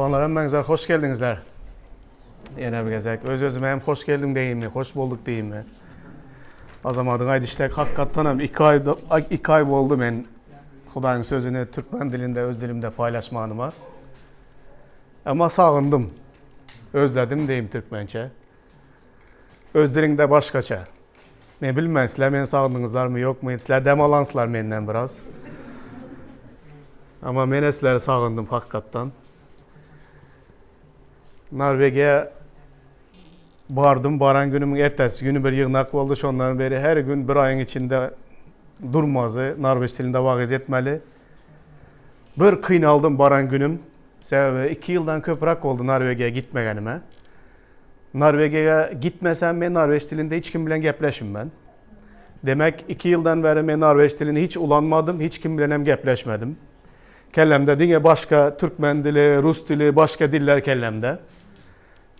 Doganlar hemmäňizler hoş geldiňizler. Ýene bir gezek öz özüme hem hoş geldim diýeyinmi, hoş bolduk diýeyinmi? Azamadyň aýdyşy dek hakykatdan hem 2 aý 2 aý boldy men Hudaýyň sözüni türkmen dilinde öz dilimde paýlaşmanyma. Emma sagyndym. Özledim diýeyim türkmençe. Öz diliňde başgaça. Men bilmän sizler meni sagyndyňyzlarmy ýokmy? Sizler dem alansylar menden biraz. Amma men sizleri sagyndym hakykatdan. Norwegiýa bardym, baran günümiň ertesi günü bir ýygnak boldy. Şondan beri her gün bir aýyň içinde durmazy norweç dilinde wagyz etmeli. Bir kynaldym baran günüm. Sebäbi 2 ýyldan köpräk boldy Norwegiýa gitmegenime. Norwegiýa gitmesem men norweç dilinde hiç kim bilen gepleşmän. Demek 2 ýyldan bäri men norweç dilini hiç ulanmadym, hiç kim bilen hem gepleşmedim. Kellemde diňe başga türkmen dili, rus dili, başga diller kellemde.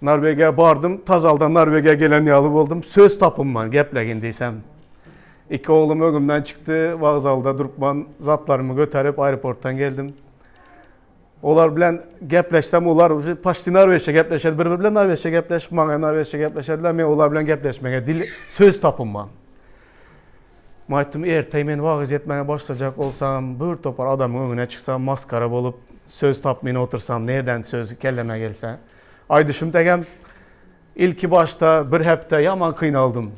Norwegiýa bardym, tazaldan Norwegiýa gelen ýaly boldum. Söz tapynman geplegin diýsem. Iki oglum öňümden çykdy, wokzalda durupman zatlarymy göterip aeroportdan geldim. Olar bilen gepleşsem olar uje paçti norweççe gepleşer, bir-biri bilen norweççe gepleşip, maňa norweççe gepleşerdiler, men olar bilen gepleşmege dil söz tapynman. Men aýtdym, ertey men wagyz etmäge başlajak bolsam, bir topar adamyň öňüne çyksam, maskara bolup, söz tapmyn otursam, nerden söz kelleme gelse. Aýdyşym tegem, ilki başda bir hepde ýaman kynaldym.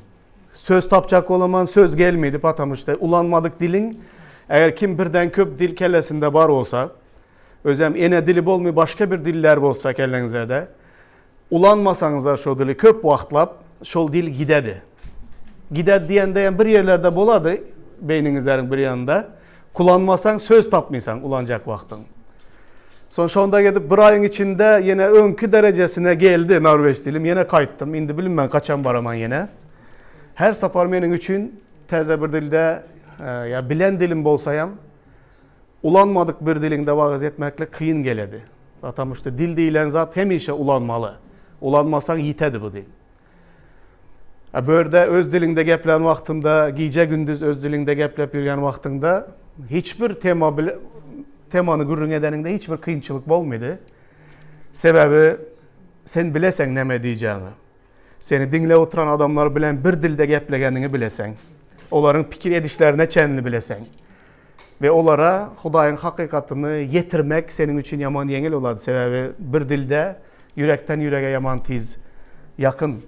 Söz tapjak bolaman, söz gelmedi, patamuşda ulanmadyk diliň, eger kim birden köp dil kellesinde bar bolsa, özem ene dili bolmy başga bir diller bolsa kelleňizlerde, ulanmasaňyzlar şo dili köp wagtlap, şol dil gidedi. Gidedi diýende hem bir ýerlerde bolady, beýniňizleriň bir ýanynda. Kulanmasaň söz tapmysaň ulanjak wagtyň. Soň şonda gidip bir aýyň içinde ýene öňki derejesine geldi norweç dilim. Ýene gaýtdym. Indi bilinmän kaçan baraman ýene. Her sapar meniň üçin täze bir dilde e, ýa bilen dilim bolsa hem ulanmadyk bir diliňde wagyz etmeklik kyn geledi. Потому что dil diýlen zat hemişe ulanmaly. Ulanmasaň ýitedi bu dil. A bu ýerde öz diliňde geplän wagtyňda, gije-gündiz öz diliňde geplep ýörýän wagtyňda hiç bir tema bile temany gürrüň edeniňde hiç bir kynçylyk bolmady. Sebäbi sen bileseň näme diýjegiňi. Seni diňläp oturan adamlar bilen bir dilde geplegeniňi bileseň. Olaryň pikir edişlerine çenli bileseň. We olara Hudaýyň hakykatyny ýetirmek seniň üçin ýaman ýeňil bolady. Sebäbi bir dilde ýürekden ýürege ýaman tiz ýakyn,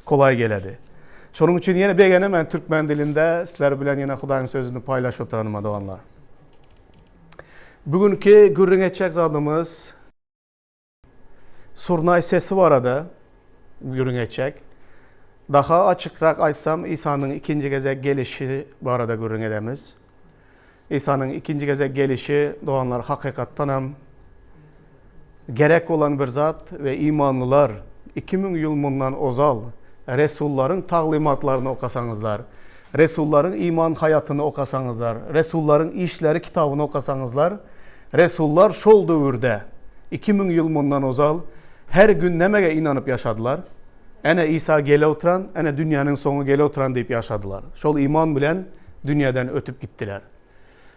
kolaý geledi. Şonuň üçin ýene begenemen türkmen dilinde sizler bilen ýene Hudaýyň sözüni paýlaşyp oturanyma doganlar. Bu günki gürrüň etjek zadymyz Surnaý sesi barada gürrüň etjek. Daha açykrak aýtsam, Isanyň ikinji gezek gelişi barada gürrüň edemiz. Isanyň ikinji gezek gelişi, doganlar, hakykatdanam gerek bolan bir zat we imanlylar 2000 ýyl mundan ozal resullaryň taglymatlaryny okasaňyzlar, resullaryň iman haýatyny okasaňyzlar, resullaryň işleri kitabyny okasaňyzlar, Resullar şol döwürde, 2000 ýyl mundan ozal, her gün nämege ynanyp ýaşadylar? Ene Isa gele oturan, ene dünýäniň soňy gele oturan diýip ýaşadylar. Şol iman bilen dünýäden ötüp gitdiler.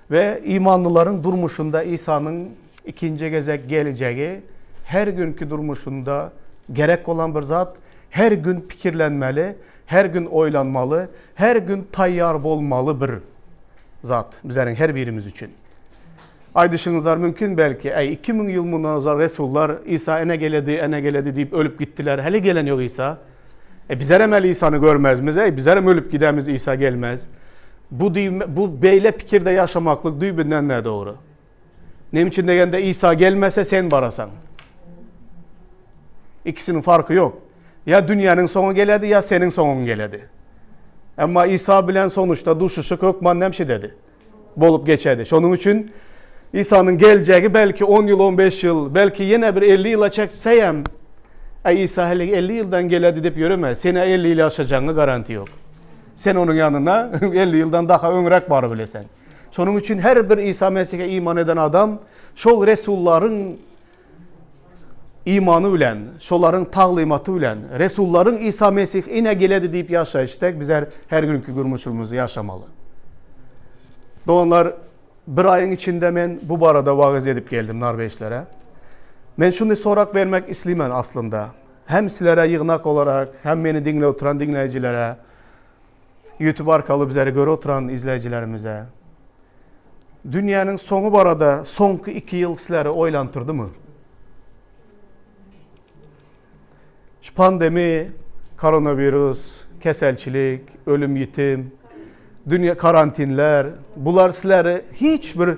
We imanlylaryň durmuşynda Isanyň ikinji gezek geljegi her günki durmuşynda gerek bolan bir zat, her gün pikirlenmeli, her gün oýlanmaly, her gün taýýar bolmaly bir zat bizleriň her birimiz üçin. Aýdyşyňyzlar mümkin belki, äý, 2000 ýyl mundan ozal resullar Isa ene geledi, ene geledi diýip ölüp gitdiler. Häli gelen ýok Isa. E bizerem häli Isany görmezmiz, äý, bizerem ölüp gidemiz, Isa gelmez. Bu diýme, bu beýle pikirde ýaşamaklyk düýbünden nädogry. Näme üçin degende Isa gelmese sen barasaň. Ikisiniň farky ýok. Ýa dünýäniň soňy geledi, ýa seniň soňuň geledi. Emma Isa bilen sonuçda duşuşyk hökman näme dedi? Bolup geçedi. Şonuň üçin Isanyň geljegi belki 10 ýyl, 15 ýyl, belki ýene bir 50 ýyla çekse hem, Äý Isa heli 50 ýyldan geledi diýip ýöreme. Sen 50 ýyl ýaşajagyňa garanti ýok. Sen onuň ýanyna 50 ýyldan daha öňräk baryp bilesen. Şonuň üçin her bir Isa Mesihe iman eden adam şol resullaryň imany bilen, şolaryň taglymaty bilen, resullaryň Isa Mesih ine geledi diýip ýaşaýyş dek bizler her günki durmuşymyzy ýaşamaly. Doganlar, bir aýyň içinde men bu barada wagyz edip geldim norweçlere. Men şuny sorak bermek islimen aslynda. Hem sizlere ýygnak olarak, hem meni diňläp oturan diňleýjilere, YouTube arkaly bizleri görüp oturan izleýjilerimize. Dünýäniň soňy barada soňky 2 ýyl sizleri oýlantyrdymy? Şu pandemi, koronawirus, keselçilik, ölüm-ýitim, dünýä karantinler, bular sizleri hiç bir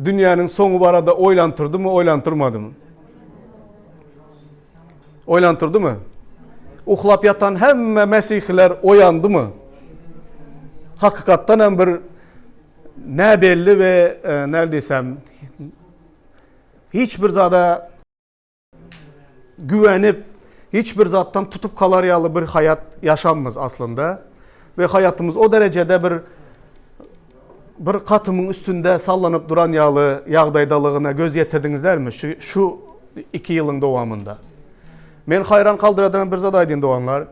dünýäniň soňy barada oýlantyrdymy, oýlantyrmadymy? Oýlantyrdymy? Uhlap ýatan hemme mesihiler oýandymy? Hakykatdan hem bir näbelli we e, näl diýsem hiç bir zada güwenip, hiç bir zatdan tutup kalar ýaly bir haýat ýaşamyz aslynda. We haýatymyz o derejede bir bir katymyň üstünde sallanyp duran ýaly ýagdaýdalygyna göz ýetirdiňizlermi şu şu 2 ýylyň dowamynda? Men haýran kaldyradan bir zat aýdyn doganlar.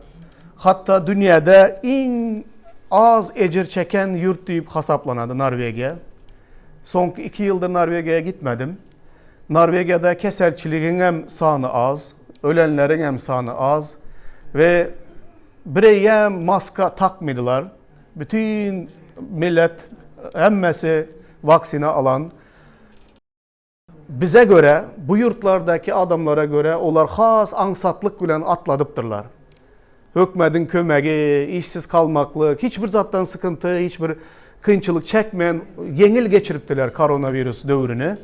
Hatda dünýäde iň az ejir çeken ýurt diýip hasaplanady Norwegiýa. Soňky 2 ýyldyr Norwegiýa gitmedim. Norwegiýada keselçiligiň hem sany az, ölenleriň hem sany az we bireýýäm maska takmydylar. Bütün millet hemmesi waksina alan. Bize göre, bu ýurtlardaky adamlara göre olar has aňsatlyk bilen atladypdyrlar. Hökmediň kömegi, işsiz kalmaklyk, hiç bir zatdan sykynty, hiç bir kynçylyk çekmän ýeňil geçiripdiler koronawirus döwrüni.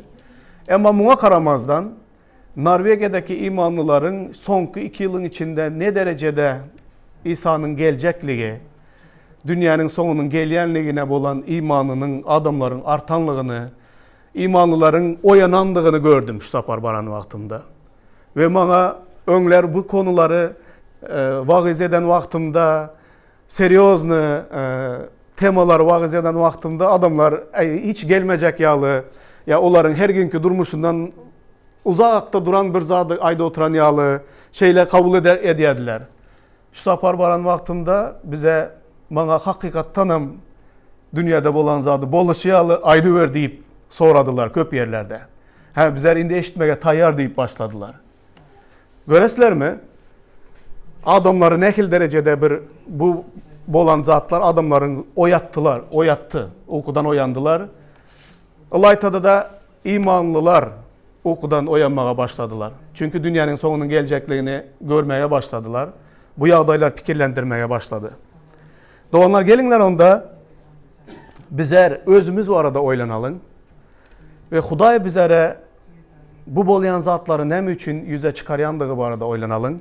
Emma muňa garamazdan Norwegiýadaky imanlylaryň soňky 2 ýylyň içinde ne derejede Isanyň geljekligi, dünýäniň soňunyň gelýänligine bolan imanynyň adamlaryň artanlygyny, imanlylaryň oýanandygyny gördüm şu sapar baran wagtymda. We maňa öňler bu konulary wagyz eden wagtymda, serýozny temalary wagyz eden wagtymda adamlar hiç gelmejek ýaly, ýa olaryň her günki durmuşyndan uzakda duran bir zady aýdyp oturan ýaly şeýle kabul edýärdiler. Şu sapar baran wagtymda bize maňa hakykatdanam dünýäde bolan zady boluşy ýaly aýdyber diýip soradylar köp ýerlerde. Hä, bizler indi eşitmege taýýar diýip başladylar. Göresizlermi? Adamlary nähili derejede bir bu bolan zatlar adamlaryň oýatdylar, oýatdy, ukudan oýandylar. Ylaýtada-da imanlylar ukudan oýanmaga başladylar. Çünki dünýäniň soňunyň geljekligini görmäge başladylar. Bu ýagdaýlar pikirlendirmäge başlady. Doganlar geliňler onda bizler özümiz barada oýlanalyň. We Hudaý bizlere bu bolýan zatlary näme üçin ýüze çykarýandygy barada oýlanalyň.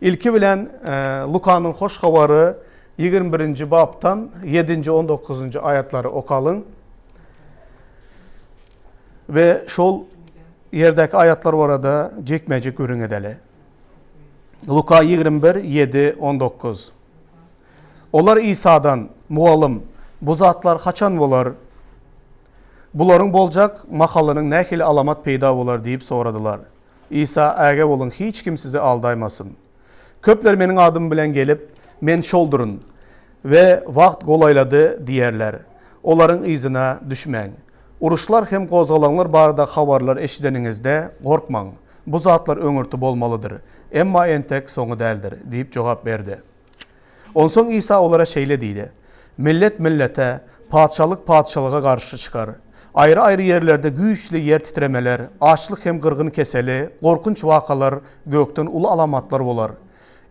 Ilki bilen e, Lukanyň hoş habary 21-nji bapdan 7-nji 19-njy aýatlary okalyň. We şol ýerdäki aýatlar barada jikme-jik gürrüň edeli. Luka 21, 7, 19. Olar Isadan, Mugallym, bu zatlar haçan bolar? Bularyň boljak mahalynyň nähili alamat peýda bolar diýip soradylar. Isa, Äge boluň, hiç kim sizi aldaýmasyn. Köpler meniň adym bilen gelip, Men şolduryn we wagt golaýlady diýerler. Olaryň yzyna düşmäň. Uruşlar hem gozgalaňlar barada habarlar eşideniňizde, gorkmaň. Bu zatlar öňürti bolmalydyr, emma entek soňy däldir diýip jogap berdi. Onsoň Isa olara şeýle diýdi, Millet millete, patyşalyk patyşalyga garşy çykar. Aýry-aýry ýerlerde güýçli ýer titremeler, açlyk hem gyrgyn keseli, gorkunç wakalar, gökden uly alamatlar bolar.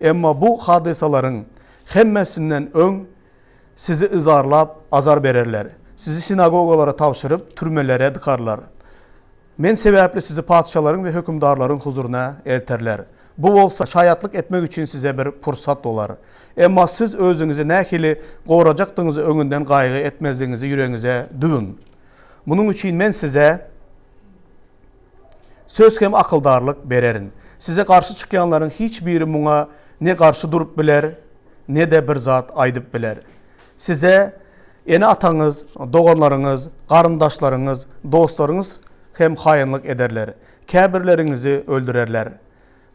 Emma bu hadysalaryň hemmesinden öň sizi yzarlap, azar bererler. Sizi sinagogalara tabşyryp, türmelere dykarlar. Men sebäpli sizi patyşalaryň we hökümdarlaryň huzuryna elterler. Bu bolsa şaýatlyk etmek üçin size bir pursat bolar. Emma siz özüňizi nähili gorajakdygyňyzy öňünden gaýgy etmezligiňizi ýüregiňize düwüň. Munuň üçin men size söz hem akyldarlyk bererin. Size garşy çykýanlaryň hiç biri muňa ne garşy durup biler, ne-de bir zat aýdyp biler. Size Ene-ataňyz, doganlaryňyz, garyndaşlaryňyz, dostlaryňyz hem haýynlyk ederler. Käbirleriňizi öldürerler.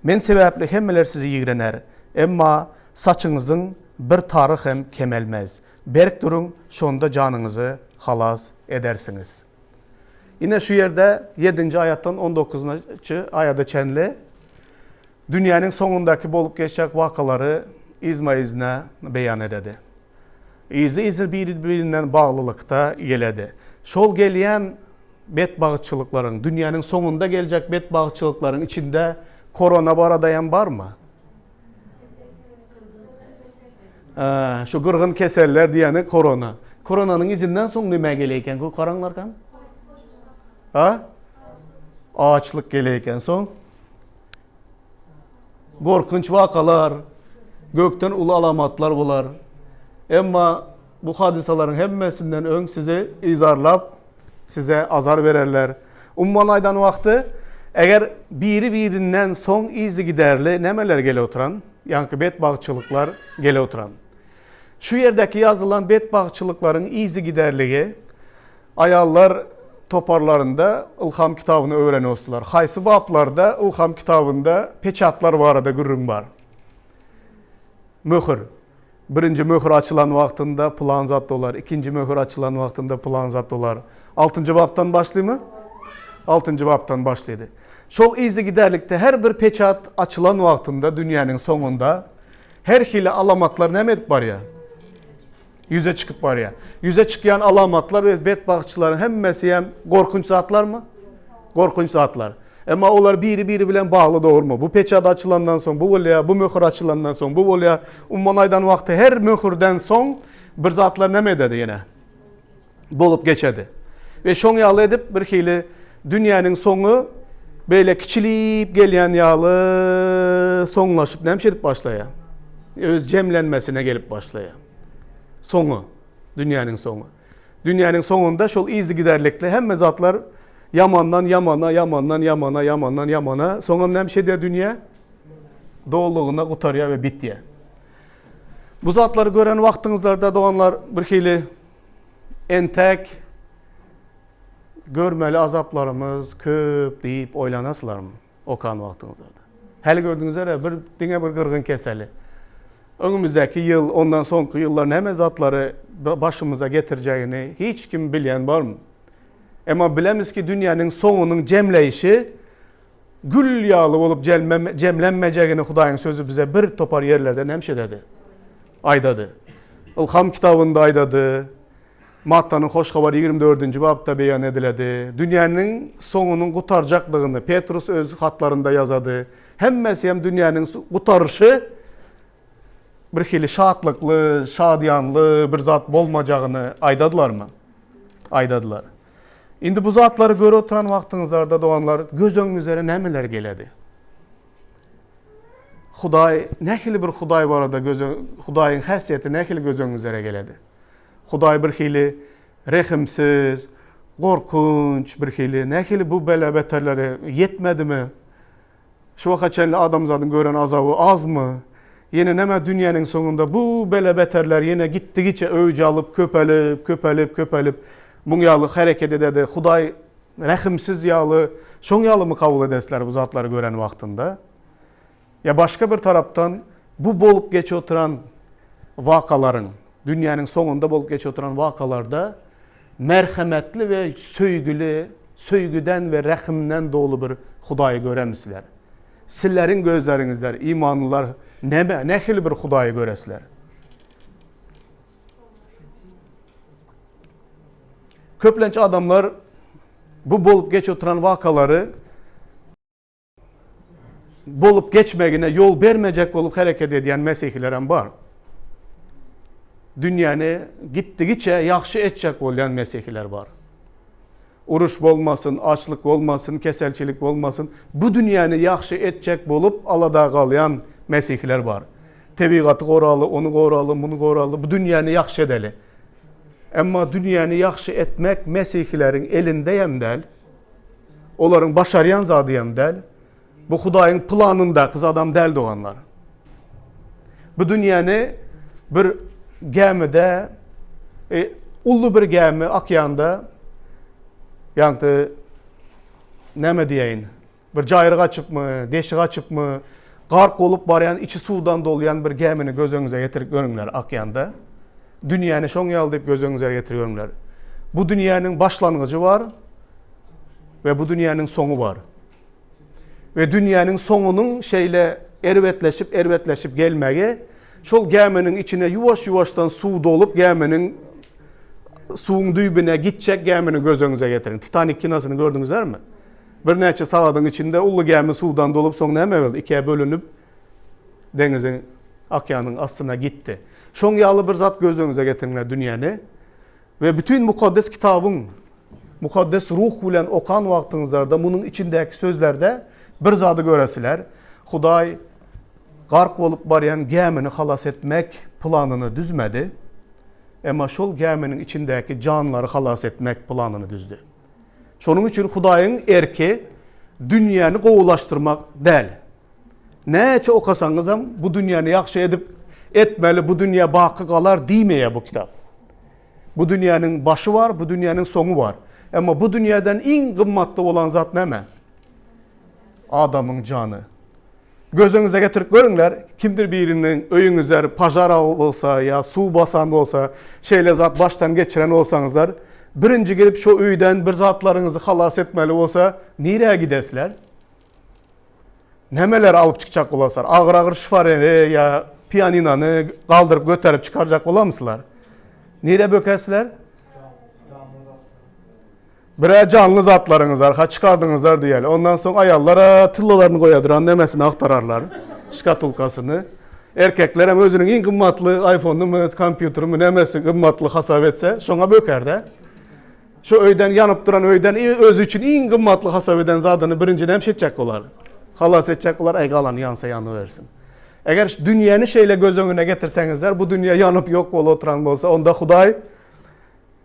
Men sebäpli hemmeler sizi ýigrener. Emma saçyňyzyň bir tary hem kemelmez. Berk duruň, şonda janyňyzy halas edersiňiz. Ine şu ýerde ýedinji aýatdan on dokuzynjy aýada çenli dünýäniň soňundaky bolup geçjek wakalary yzma-yzyna beýan ededi. Yzy-yzy biri-birinden baglylykda geledi. Şol gelýän betbagtçylyklaryň, dünýäniň soňunda geljek betbagtçylyklaryň içinde korona barada hem barmy? Şu gyrgyn keseller diýeni korona. Koronanyň izinden soň näme gelýär eken? Garaňlar kan. Ha? Açlyk gelýär eken soň. Gorkunç wakalar, gökden uly alamatlar bolar. Emma bu hadysalaryň hemmesinden öň sizi yzarlap, size azar bererler. Umuman aýdan wagty, eger biri-birinden soň yzygiderli nämeler gele oturan, ýaňky betbagtçylyklar gele oturan. Şu ýerdäki ýazylan betbagtçylyklaryň yzygiderligi aýallar toparlarynda Ylham kitabyny öwrenoslar. Haýsy baplarda Ylham kitabynda peçatlar barada gürrüň bar? Möhür. Birinji möhür açylan wagtynda pylan zat bolar, ikinji möhür açylan wagtynda pylan zat bolar. Altynjy bapdan başlymy? Altynjy bapdan başlydy. Şol yzygiderlikde her bir peçat açylan wagtynda dünýäniň soňunda her hili alamatlar näme edip barýar? Ýüze çykyp barýar. Ýüze çykýan alamatlar we betbagtçylaryň hemmesi hem gorkunç zatlarmy? Gorkunç zatlar. Emma olar biri-biri bilen bagly dogrumy? Bu peçat açylandan soň bu bolýar, bu möhür açylandan soň bu bolýar. Umuman aýdan wagty her möhürden soň bir zatlar näme ededi ýene? Bolup geçedi. We şoň ýaly edip bir hili dünýäniň soňy beýle kiçilip gelýän ýaly soňlaşyp näme edip başlaýar? Öz jemlenmesine gelip başlaýar. Soňy, dünýäniň soňy. Dünýäniň soňunda şol yzygiderlikli hemme zatlar ýamandan ýamana, ýamandan ýamana, ýamandan ýamana, soňam näme edýär dünýä? Dolugyna gutarýar we bitýär. Bu zatlary gören wagtyňyzlarda doganlar bir hili entek görmeli azaplarymyz köp diýip oýlanasylarmy okan wagtyňyzlarda? Häli gördüňizler bir diňe bir gyrgyn keseli. Öňümizdäki ýyl, ondan soňky ýyllar näme zatlary başymyza getirjegini hiç kim bilýän barmy? Emma bilemiz ki, dünýäniň soňunyň jemleýşi gül ýaly bolup jemlenmejegini Hudaýyň sözi bize bir topar ýerlerde nämşededi? Aýdady. Ylham kitabynda aýdady. Mattanyň Hoş Habary 24-nji bapda beýan ediledi. Dünýäniň soňunyň gutarjakdygyny Petrus öz hatlarynda ýazady. Hemmesi hem dünýäniň gutaryşy bir hili şatlykly, şadyýanly bir zat bolmajagyny aýdadylarmy? Aýdadylar. Indi bu zatlary görüp oturan wagtyňyzlarda doganlar göz öňüňizlere nämeler geledi? Hudaý nähili bir Hudaý barada göz Hudaýyň häsiýeti nähili göz öňüňizlere geledi? Hudaý bir hili rehimsiz, gorkunç bir hili nähili bu bela-beterlere ýetmedimi? Şu waka çenli adamzadyň gören azaby azmy? Ýene näme dünýäniň soňunda bu bela-beterler ýene gitdigiçe öwj alyp, köpelip, köpelip, köpelip, muň ýaly hereket ededi. Hudaý rehimsiz ýaly, şoň ýalymy kabul edesler bu zatlary gören wagtynda? Ýa başga bir tarapdan bu bolup geçip oturan wakalaryň, dünýäniň soňunda bolup geçip oturan wakalarda merhemetli we söýgüli, söýgüden we rehimden doly bir Hudaýy göremisizler? Sizleriň gözleriňizler, imanlylar näme, nähili bir Hudaýy göresizler? Köplenç adamlar bu bolup geçip oturan wakalary bolup geçmegine ýol bermejek bolup hereket edýän mesihiler hem bar. Dünýäni gitdigiçe ýagşy etjek bolýan mesihiler bar. Uruş bolmasyn, açlyk bolmasyn, keselçilik bolmasyn, bu dünýäni ýagşy etjek bolup alada galýan mesihiler bar. Tebigaty goraly, ony goraly, muny goraly, bu dünýäni ýagşy edeli. Emma dünýäni ýagşy etmek mesihileriň elinde hem däl. Olaryň başarýan zady hem däl. Bu Hudaýyň planyndaky zadam däl doganlar. Bu dünýäni bir gämide, e, uly bir gämi okeanda ýagny näme diýeýin? Bir jaýryk açypmy, deşik açypmy, gark bolup barýan, içi suwdan dolýan bir gämini göz öňüňize getirip görüňler okeanda. Dünýäni şoň ýaly diýip göz öňüňize getirip görüňler. Bu dünýäniň başlangyjy bar. We bu dünýäniň soňy bar. We dünýäniň soňunyň şeýle erbetleşip erbetleşip gelmegi şol gäminiň içine ýuwaş-ýuwaşdan suw dolup gäminiň suwuň düýbüne gitjek gämini göz öňüňize getiriň. Titanik kinosyny gördüňizlermi? Birnäçe sagadyň içinde uly gämi suwdan dolup soň näme boldy? Ikä bölünip deňiziň, okeanyň astyna gitdi. Şoň ýaly bir zat göz öňüňize getiriňler dünýäni. We bütin Mukaddes Kitabyň Mukaddes Ruh bilen okan wagtyňyzlarda munuň içindäki sözlerde bir zady göresiler, Hudaý gark bolup barýan gämini halas etmek planyny düzmedi, emma şol gäminiň içindäki janlary halas etmek planyny düzdi. Şonuň üçin Hudaýyň erki dünýäni gowulaşdyrmak däl. Näçe okasaňyzam bu dünýäni ýagşy edip etmeli, bu dünýä baky galar diýmeýär bu kitap. Bu dünýäniň başy bar, bu dünýäniň soňy bar. Emma bu dünýäden iň gymmatly bolan zat näme? Adamyň jany. Gözüňize getirip görüňler, kimdir biriniň öýüňizler pažar bolsa ýa suw basan bolsa, şeýle zat başdan geçiren bolsaňyzlar, birinji gelip şo öýden bir zatlaryňyzy halas etmeli bolsa, nirä gidesler? Nämeleri alyp çykjak bolarsylar? Agyr-agyr şifareni ýa pianinony galdyryp göterip çykarjak bolarmysylar? Nirä bökersiler? Birä janly zatlaryňyz arka çykardyňyzlar diýeli. Ondan soň aýallara tyllalaryny goýadyran nemesini agtararlar. Şkatulkasyny. Erkekler hem özüniň iň gymmatly iPhone-nymy, kompýuterimi nemesi gymmatly hasap etse, şoňa böker-de. Şu öýden ýanyp duran öýden özi üçin iň gymmatly hasap eden zadyny birinji näme etjek bolar? Halas etjek bolar, äý galany ýansa ýanybersin. Eger dünýäni şeýle göz öňüne getirseňizler, bu dünýä ýanyp ýok bolup oturan bolsa, onda Hudaý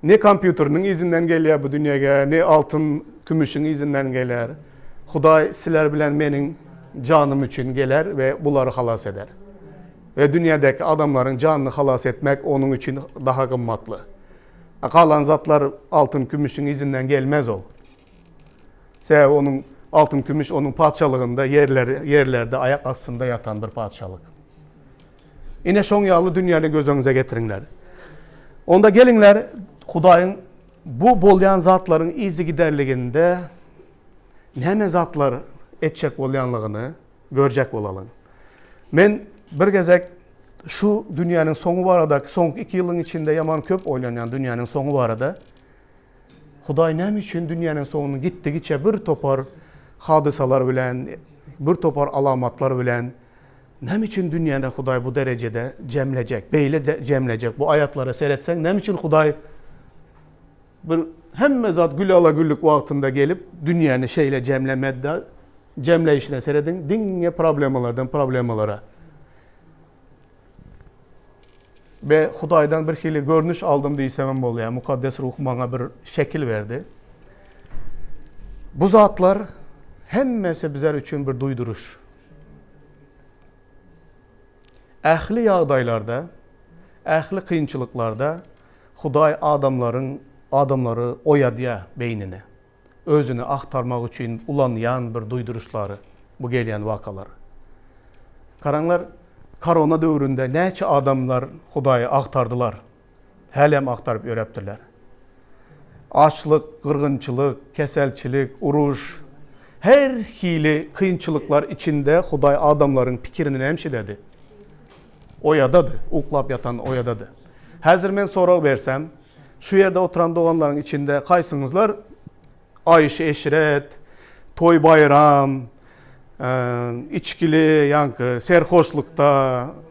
ne kompýuteriniň yzyndan gelýär bu dünýäge, ne altyn, kümüşiň yzyndan geler. Hudaý sizler bilen meniň janym üçin geler we bulary halas eder. We dünýädäki adamlaryň janyny halas etmek onuň üçin daha gymmatly. A galan zatlar altyn kümüşiň yzyndan gelmez ol. Sebäbi onuň altyn kümüş onuň patyşalygynda ýerler ýerlerde aýak astynda ýatan bir patyşalyk. Ine şoň ýaly dünýäni göz öňüňize getiriňler. Onda geliňler Hudaýyň bu bolýan zatlaryň yzygiderliginde näme zatlar etjek bolýanlygyny görjek bolalyň. Men bir gezek şu dünýäniň soňy barada soňky 2 ýylyň içinde ýaman köp oýlanýan dünýäniň soňy barada. Hudaý näme üçin dünýäniň soňuny gitdigiçe bir topar hadysalar bilen, bir topar alamatlar bilen näme üçin dünýäni Hudaý bu derejede jemlejek, beýle jemlejek? Bu aýatlara seretseň näme üçin Hudaý bir hemme zat gül ala güllük wagtynda gelip dünýäni şeýle jemlemedi Jemleýşine serediň, diňe problemalardan problemalara. We Hudaýdan bir hili görnüş aldym diýsemem bolýar. Mukaddes Ruh maňa bir şekil berdi. Bu zatlar hemmesi bizler üçin bir duýduryş. Ähli ýagdaýlarda, ähli kynçylyklarda Hudaý adamlaryň adamlary oýadýar beýnini. Özüni agtarmak üçin ulanýan bir duýduryşlary bu gelýän wakalar. Garaňlar, korona döwründe näçe adamlar Hudaýy agtardylar. Hälem agtaryp ýöräpdirler. Açlyk, gyrgynçylyk, keselçilik, uruş, her hili kynçylyklar içinde Hudaý adamlaryň pikirini nämişededi? Oýadady, uklap ýatan oýadady. Häzir men sorag bersem, Şu ýerde oturan doganlaryň içinde haýsyňyzlar aýşy-eşret, toý-baýram, içgili, ýaňky serhoşlukda,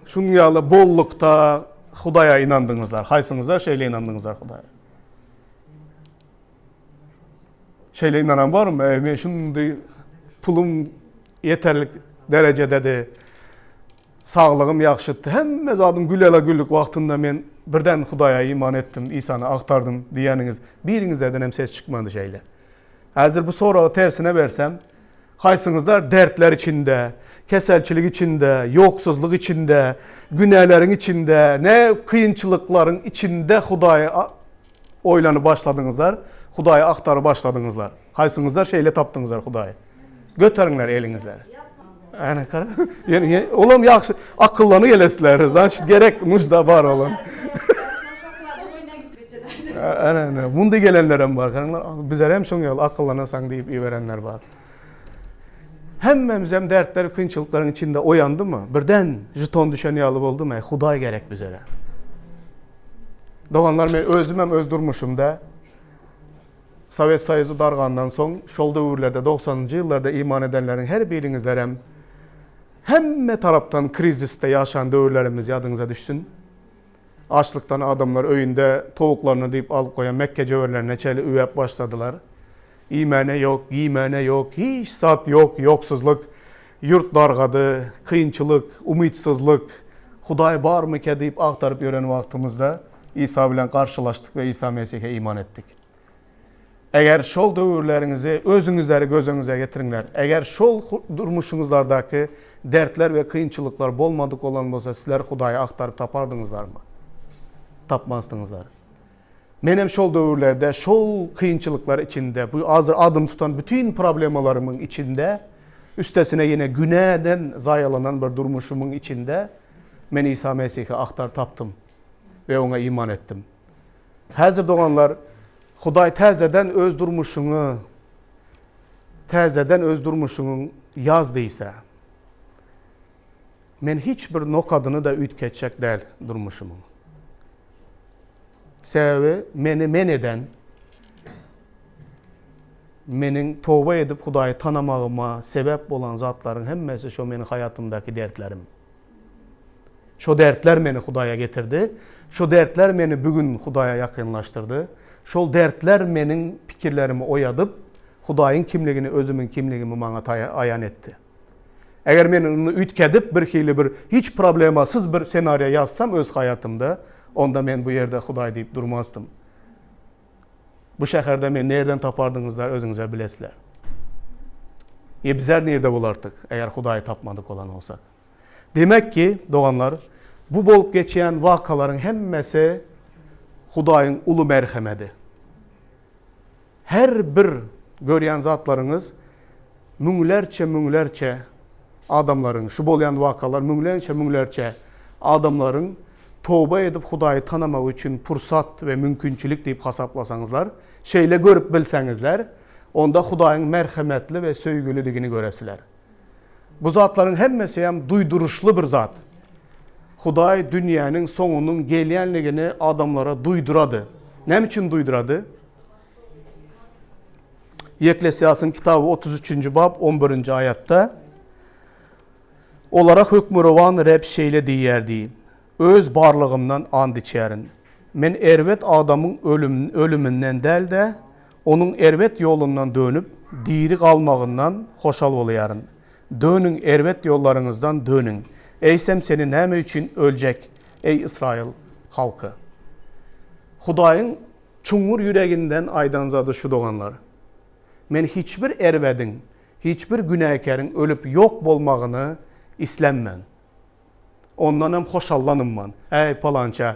şunuň ýaly bollukda Hudaýa ynandyňyzlar? Haýsyňyzlar şeýle ynandyňyzlar Hudaýa? Şeýle ynanan barmy? Eý, men şundy pulum ýeterlik derejededi. Saglygym ýagşydy, hemme zadym gülala-güllük wagtynda men birden Hudaýa iman etdim, Isany agtardym diýýäniňiz biriňizlerden hem ses çykmady şeýle. Häzir bu soragy tersine bersem, haýsyňyzlar dertler içinde, keselçilik içinde, ýoksuzlyk içinde, günäleriň içinde, ne kynçylyklaryň içinde Hudaýy oýlanyp başladyňyzlar, Hudaýy agtaryp başladyňyzlar? Haýsyňyzlar şeýle tapdyňyzlar Hudaýy? Göteriňler eliňizleri. Ana kara. Ýene olam ýagşy akyllany gelesler. Значит gerek mujda bar olam. Ana, ana, munda gelenlerem bar. Garaňlar, bizler hem şoň ýaly akyllanasaň diýip iberenler bar. Hemmemizem dertler, kynçylyklaryň içinde oýandymy? Birden jeton düşen ýaly boldumy? Hudaý gerek bizlere. Doganlar, men özümem öz durmuşymda Sowet Soýuzy dargandan soň, şol döwürlerde, dogsanynjy ýyllarda iman edenleriň her biriňizlerem hemme tarapdan krizisde ýaşan döwürlerimiz ýadyňyza düşsün. Açlykdan adamlar öýünde towuklaryny diýip alyp goýan mekgejöwenlerine çenli üwäp başladylar. Iýmäne ýok, giýmäne ýok, hiç zat ýok, ýoksuzlyk, ýurt dargady, kynçylyk, umytsyzlyk, Hudaý barmyka diýip agtaryp ýören wagtymyzda Isa bilen garşylaşdyk we Isa Mesihe iman etdik. Eger şol döwürleriňizi özüňizleri göz öňüňize getiriňler. Eger şol durmuşyňyzlardaky dertler we kynçylyklar bolmadyk bolan bolsa sizler Hudaýy agtaryp tapardyňyzlarmy? Tapmazdyňyzlar. Menem şol döwürlerde şol kynçylyklar içinde, bu hazir adyny tutan bütin problemalarymyň içinde, üstesine ýene günäden zaýalanan bir durmuşymyň içinde men Isa Mesihi agtaryp tapdym we oňa iman etdim. Häzir doganlar, Hudaý täzeden öz durmuşyňy, täzeden öz durmuşyňyň ýaz diýse, men hiç bir nokadyny-da üýtgetjek däl durmuşymyň. Sebäbi meni men eden, meniň toba edip Hudaýy tanamagyma sebäp bolan zatlaryň hemmesi şo meniň haýatymdaky dertlerim. Şo dertler meni Hudaýa getirdi. Şo dertler meni bu gün Hudaýa ýakynlaşdyrdy. Şol dertler meniň pikirlerimi oýadyp, Hudaýyň kimligini, özümiň kimligimi maňa aýan etdi. Eger men ony üýtgedip, bir hili bir hiç problemasyz bir senariýa ýazsam öz haýatymda, onda men bu ýerde Hudaý diýip durmazdym. Bu şäherde meni nirden tapardyňyzlar özüňizler bilesizler. E bizler nirde bolardyk, eger Hudaýy tapmadyk bolan bolsak? Demek ki, doganlar, bu bolup geçýän wakalaryň hemmesi Hudaýyň uly merhemedi. Her bir görýän zatlaryňyz müňlerçe müňlerçe adamlaryň, şu bolýan wakalar müňlerçe müňlerçe adamlaryň toba edip Hudaýy tanamagy üçin pursat we mümkinçilik diýip hasaplasaňyzlar, şeýle görüp bilseňizler, onda Hudaýyň merhemetli we söýgülidigini göresiler. Bu zatlaryň hemmesi hem duýduryşly bir zat. Hudaý dünýäniň soňunyň gelýänligini adamlara duýdurady. Näme üçin duýdurady? Ýeklesiýasyň kitaby 33-nji bap 11-nji aýatda Olara hökmürowan Reb şeýle diýýär diý, Öz barlygymdan and içýärin. Men erbet adamyň ölüminden däl-de, onuň erbet ýolundan dönüp, diri galmagyndan hoşal bolýaryn. Dönüň, erbet ýollaryňyzdan dönüň! Eýsem seni näme üçin öljek, eý ysraýyl halky? Hudaýyň çuňňur ýüreginden aýdan zady şu doganlar. Men hiç bir erbediň, hiç bir günäkäriň ölüp ýok bolmagyny islemmen. Ondanam hoşallanymman. Äý, palança,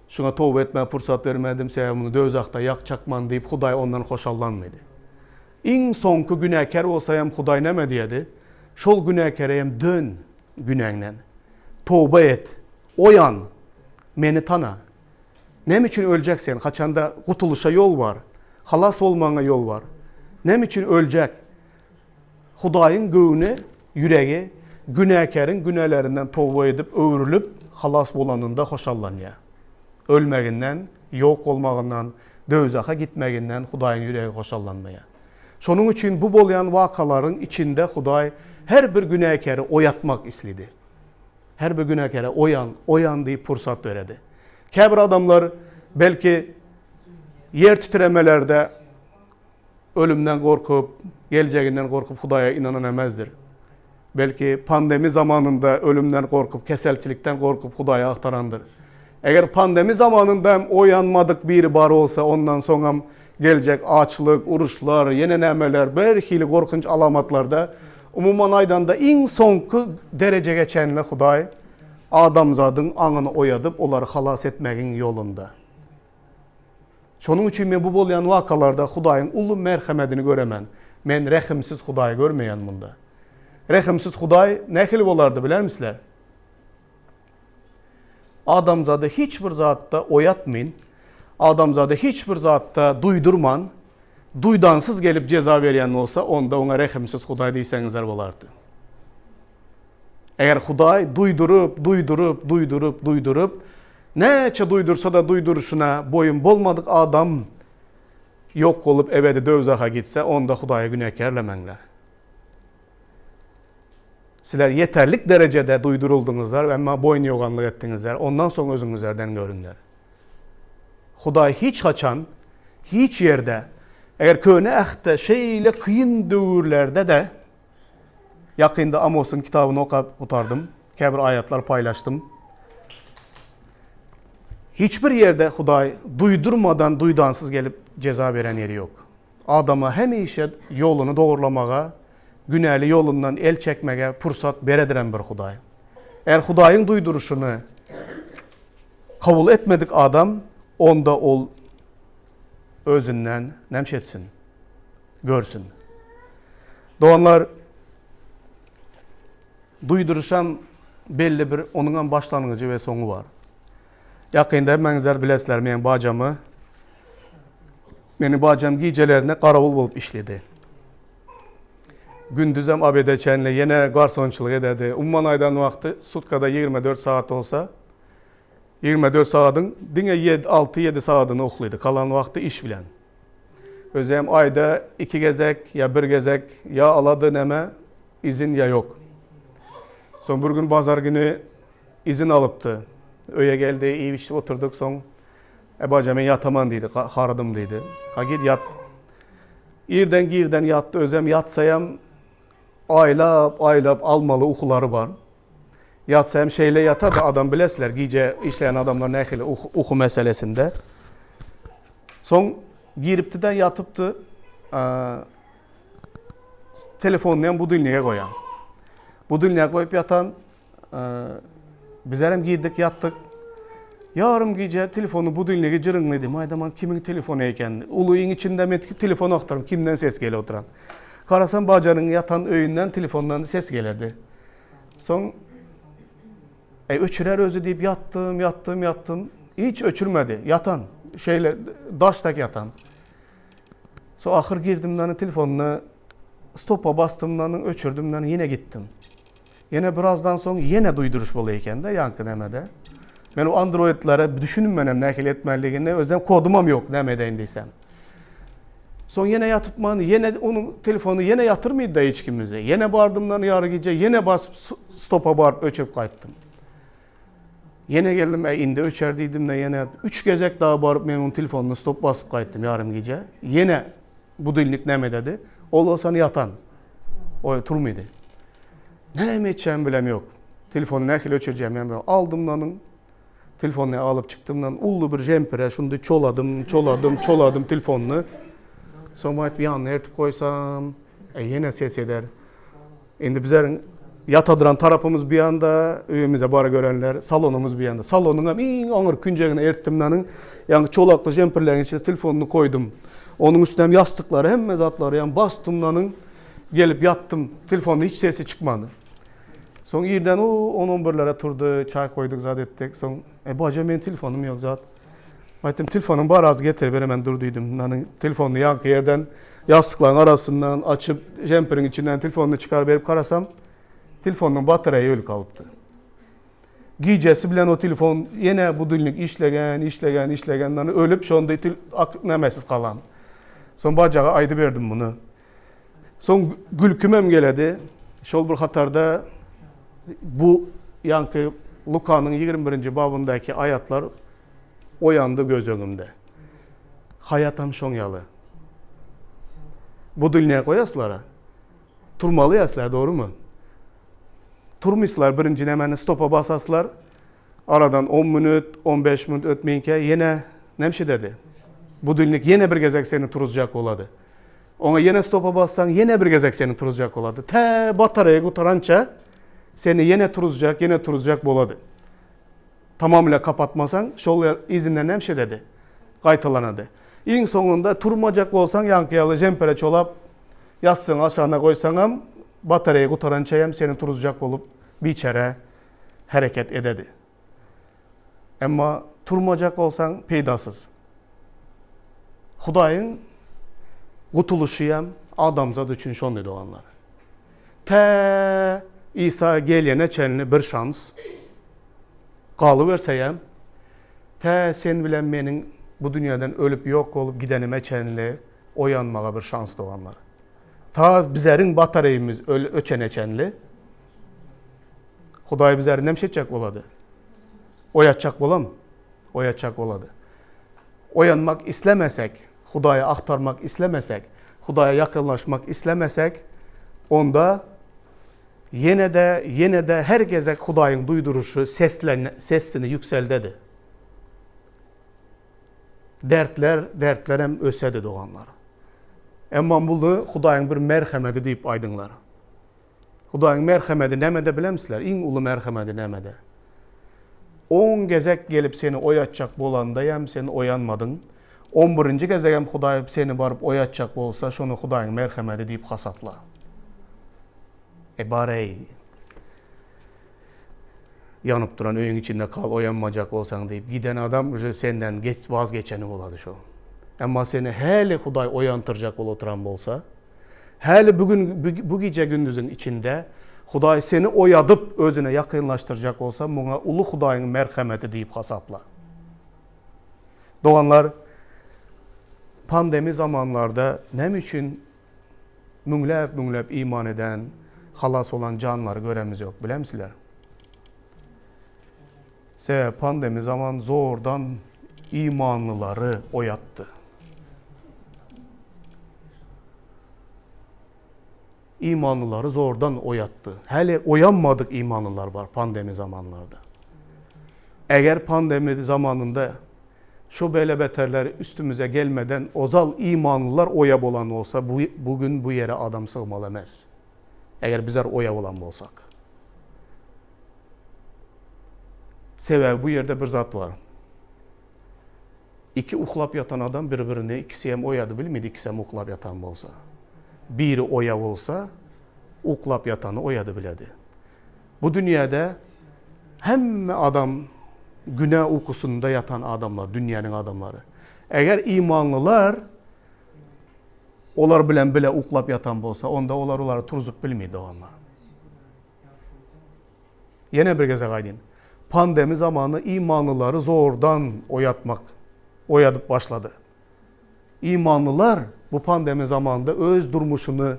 şuňa toba etmäge pursat bermedim, sebäbi muny döwzahda ýakjakman diýip, Hudaý ondan hoşallanmady. Iň soňky günäkär bolsa hem Hudaý näme diýedi? Şol günäkäre hem dön günäňden. Toba et. Oýan. Meni tana. Näme üçin öljek sen, haçanda gutulyşa ýol bar, halas bolmagyňa ýol bar. Näme üçin öljek? Hudaýyň göwni, ýüregi günäkäriň günälerinden toba edip, öwrülip, halas bolanynda hoşallanýar. Ölmeginden, ýok bolmagyndan, döwzaha gitmeginden Hudaýyň ýüregi hoşallanmaýar. Şonuň üçin bu bolýan wakalaryň içinde Hudaý her bir günäkäri oýatmak islidi. Her bir günäkäre oýan, oýan diýip pursat beredi. Käbir adamlar belki ýer titremelerde Ölümden gorkup, geljeginden gorkup Hudaýa ynanan emesdir. Belki pandemi zamanynda ölümden gorkup, keselçilikden gorkup Hudaýy agtarandyr. Eger pandemi zamanynda hem oýanmadyk biri bar bolsa, ondan soňam geljek açlyk, uruşlar, ýene nämeler, bir hili gorkunç alamatlarda, umuman aýdanda iň soňky derejege çenli Hudaý adamzadyň aňyny oýadyp, olary halas etmegiň ýolunda. Şonuň üçin men bu bolýan wakalarda Hudaýyň uly merhemedini göremen. Men rehimsiz Hudaýy görmeýän munda. Rehimsiz Hudaý nähili bolardy bilermisizler? Adamzady hiç bir zatda oýatmyn. adamzada hiç bir zatda duýdurman, duýdansyz gelip jeza berýän bolsa, onda oňa rehimsiz Hudaý diýseňizler bolardy. Eger Hudaý duýduryp, duýduryp, duýduryp, duýduryp, näçe duýdursa-da duýduryşyna boýun bolmadyk adam ýok bolup ebedi döwzaha gitse, onda Hudaýy günäkärlemäňler. Sizler ýeterlik derejede duýduryldyňyzlar, emma boýnuýoganlyk etdiňizler, ondan soň özüňizlerden görüňler. Hudaý hiç haçan, hiç ýerde, eger Köne Ähtde şeýle kyn döwürlerde-de, ýakynda Amosyň kitabyny okap gutardym, käbir aýatlar paýlaşdym. Hiç bir ýerde Hudaý duýdurmadan, duýdansyz gelip jeza beren ýeri ýok. Adama hemişe ýoluny dogurlamaga, günäli ýolundan el çekmege pursat berediren bir Hudaý. Eger Hudaýyň duýduryşyny kabul etmedik adam, onda ol özünden näme etsin? Görsün. Doganlar, duýduryşam belli bir, onuňam başlangyjy we soňy bar. Ýakynda hemmäňizler bilesizler meň bajamy. Meniň bajam gijelerine garawul bolup işledi. Gündizem obede çenli ýene garsonçylyk ederdi. Umuman aýdan wagty sutkada 24 sagat bolsa, 24 sagadyň diňe 6-7 sagadyny uklydy. Kalan wagty iş bilen. Özem aýda iki gezek ýa bir gezek ýa alady näme izin ýa ýok. Soň bir gün bazar güni izin alypdy. Öýe geldi, iýip içdik oturdyk. Soň E baja men ýataman diýdi, haradym diýdi. Ha git ýat. Irden girden ýatdy, özem ýatsaýam aýlap, aýlap almaly ukulary bar. Ýatsa hem şeýle ýatady adam bilesizler, gije işleýän adamlar nähili uky meselesinde. Soň giripdi-de ýatypdy. Telefonyny hem budilnige goýan. Budilnige goýup ýatan Bizlerem girdik ýatdyk. Ýarym gije telefony budilnigi jyryňlady. Maýdaman kimiň telefony eken? Uly iň içinde men telefon agtarym, kimden ses gelip oturan. Garasam bajanyň ýatan öýünden telefondan ses gelerdi. Soň e, öçürer özi diýip ýatdym, ýatdym, ýatdym. Hiç öçürmedi. Ýatan, şeýle daşdak ýatan. Soň ahyr girdim dany telefonyny stopa basdym dany öçürdim dany ýene gitdim. Ýene birazdan soň ýene duýduryş bolýar ekende ýaňky nämede. Men o androidlere düşünmenem nähili etmelidigini, özem kodumam ýok näme edeýin diýsem. Soň ýene ýatypman, ýene onuň telefony ýene ýatyrmydy-da hiç kimimizi. Ýene bardymdan ýary gije ýene basyp stopa baryp öçürip gaýtdym. Ýene geldim, äý indi öçer diýdim-de ýene üç gezek dagy baryp men onuň telefonyna stop basyp gaýtdym ýarym gije. Ýene budilnik näme ededi? Ol bolsa ýatan. O turmydy. Näme etjegimi bilem ýok. Telefony nähili öçürjegimi hem aldym onuň. Telefonyny alyp çykdym uly bir jempire şundy çoladym, çoladym, çoladym telefonyny. Soň aýdyp ýanyna ertip goýsam, e, ýene ses eder. Indi bizleriň ýatadyran tarapymyz bir ýanda, öýümize bara görenler, salonymyz bir ýanda. Salonyň hem iň aňyr künjegine ertdim nanyň, ýaňky çolakly jempirleriň içine telefonyny koýdum. Onuň üstüne hem ýasstyklary, hemme zatlary ýa basdym nanyň. Gelip ýatdym, telefonda hiç sesi çykmady. Soň irden o on-on birlere turdy, çaý koýduk, zat etdik. Soň, e, baja meniň telefonym ýok zat. Aýtdym, telefonym bar az getir beremen dur diýdim. Meniň telefonyny ýaňky ýerden ýassyklaryň arasyndan açyp, jemperiň içinden telefonyny çykaryp berip garasam, telefonynyň batareýi ölüp galypdy. Gijesi bilen o telefon ýene budilnik işlegen, işlegen, işlegen, ölüp şonda nämesiz galan. Soň bajaga aýdyberdim muny. Soň gülkimem geledi. Şol bir hatarda bu ýaňky Lukanyň 21-nji babyndaky aýatlar oýandy göz öňümde. Haýatam şoň ýaly. Bu dünýä goýaslara. Turmaly ýaslar, dogrymy? Turmyslar birinji nämäni stopa basaslar. Aradan on minut, 15 minut ötmeýinkä ýene näme dedi? Budilnik ýene bir gezek seni turuzjak bolady. Oňa ýene stopa bassaň, ýene bir gezek seni turuzjak bolady. Tä batareýa gutarança seni ýene turuzjak, ýene turuzjak bolady. Tamamyla kapatmasaň, şol yzyndan näme şededi? Gaýtalanady. Iň soňunda turmajak bolsaň, ýaňky ýaly jempere çolap, ýassygyň aşagyna goýsaňam, batareýa gutarança hem seni turuzjak bolup biçäre hereket ededi. Emma turmajak bolsaň peýdasyz. Hudaýyň gutulyşy hem adamzat üçin şondy doganlar. Tä Isa gelýene çenli bir şans galyberse hem, tä sen bilen meniň bu dünýeden ölüp ýok bolup gidenime çenli oýanmaga bir şans doganlar. Ta bizeriň batareýimiz öçene çenli Hudaý bizeri näme etjek bolady? Oýatjak bolam? Oýatjak bolady. Oýanmak islemesek, Hudaýy agtarmak islemesek, Hudaýa ýakynlaşmak islemesek, onda ýene-de, ýene-de her gezek Hudaýyň duýduryşy seslen, sesini ýükseldedi. Dertler, dertlerem ösedi doganlar. Emma muny Hudaýyň bir merhemedi diýip aýdyňlar. Hudaýyň merhemedi nämede bilemsizler? Iň uly merhemedi nämede? On gezek gelip seni oýatjak bolandaýam sen oýanmadyň. On birinji gezegem Hudaý seni baryp oýatjak bolsa, şony Hudaýyň merhemedi diýip hasapla. E bar-eý. Ýanyp duran öýüň içinde kal, oýanmajak bolsaň diýip giden adam uje senden geç wazgeçeni bolady şo. Emma seni häli Hudaý oýantyrjak bolup oturan bolsa, Häli bu gün, bu gije-gündiziň içinde Hudaý seni oýadyp, özüne ýakynlaşdyrjak bolsa, muňa uly Hudaýyň merhemeti diýip hasapla. Doganlar, pandemi zamanlarda näme üçin müňläp-müňläp iman eden, halas bolan janlary göremiz ýok, bilemsiler? Sebäbi pandemi zaman zordan imanlylary oýatdy. Imanlylary zordan oýatdy. Häli oýanmadyk imanlylar bar pandemi zamanlarda. Eger pandemi zamanynda şu beýle beterler üstümize gelmeden ozal imanlylar oýa bolan bolsa bu bu gün bu ýere adam sygmaly emes. Eger bizler oýa bolan bolsak. Sebäbi bu ýerde bir zat bar. Iki uklap ýatan adam bir-birini ikisi hem oýady bilmedi, ikisi hem uklap ýatan bolsa. Biri oýa bolsa, uklap ýatany oýady biledi. Bu dünýäde hemme adam günä ukusynda ýatan adamlar, dünýäniň adamlary. Eger imanlylar olar bilen bile uklap ýatan bolsa, onda olar olary turzup bilmedi doganlar. Ýene bir gezek aýdyn. Pandemi zamany imanlylary zordan oýatmak, oýadyp başlady. Imanlylar bu pandemi zamanynda öz durmuşyny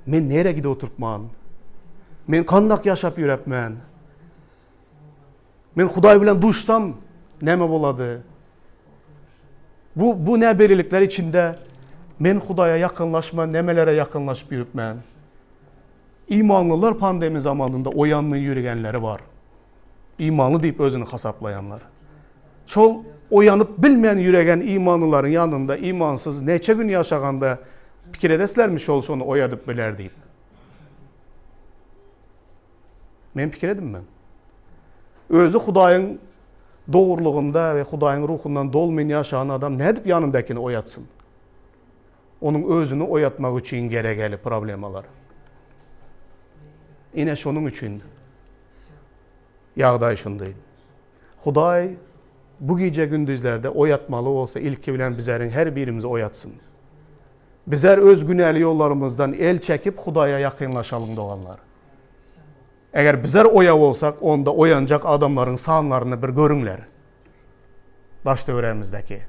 men nere gidip oturpman? Men kandak ýaşap ýörepmen? Men Hudaý bilen duşsam näme bolady? Bu bu näbellilikler içinde men Hudaýa ýakynlaşman nämelere ýakynlaşyp ýörüpmen? Imanlylar pandemi zamanynda oýanly ýöregenleri bar. Imanly diýip özüni hasaplaýanlar. Şol oýanyp bilmän ýüregen imanlylaryň ýanynda imansyz näçe gün ýaşaganda pikir edeslermi şol şony oýadyp biler diýip. Men pikir edinmen. Özi Hudaýyň dogrulygynda we Hudaýyň ruhundan dolmyn ýaşan adam nädip ýanyndakini oýatsyn? Onuň özüni oýatmak üçin geregeli problemalar. Ine şonuň üçin ýagdaý şundy. Hudaý bu gije gündizlerde oýatmaly bolsa ilki bilen bizeriň her birimizi oýatsyn. Bizler öz günäli ýollarymyzdan el çekip Hudaýa ýakynlaşalyň doganlar. Eger bizler oýa bolsak onda oýanjak adamlaryň sanlaryny bir görüňler. Daş töweregimizdäki.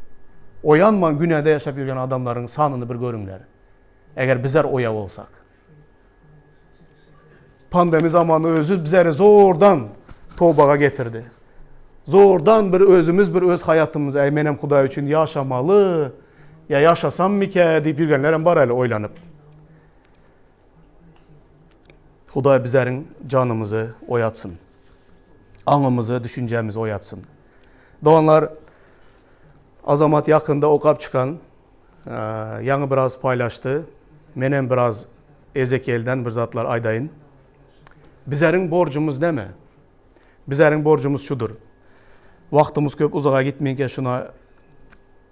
Oýanman günäde ýaşap ýörgen adamlaryň sanyny bir görüňler. Eger bizler oýa bolsak. Pandemi zamany özi bizleri zordan tobaga getirdi. Zordan bir özümiz bir öz hayatymyzy, äý menem Hudaý üçin ýaşamaly, ýa ýaşasammikä diýip ýürgenlerem bar äli oýlanyp. Hudaý bizleriň janymyzy oýatsyn. Aňymyzy, düşünjämizi oýatsyn. Doganlar, Azamat ýakynda okap çykan, ýaňy biraz paýlaşdy. Menem biraz Ezekielden bir zatlar aýdaýyn. Bizleriň borjumyz näme? Bizleriň borjumyz şudur. Wagtymyz köp uzaga gitmeýinkä şuna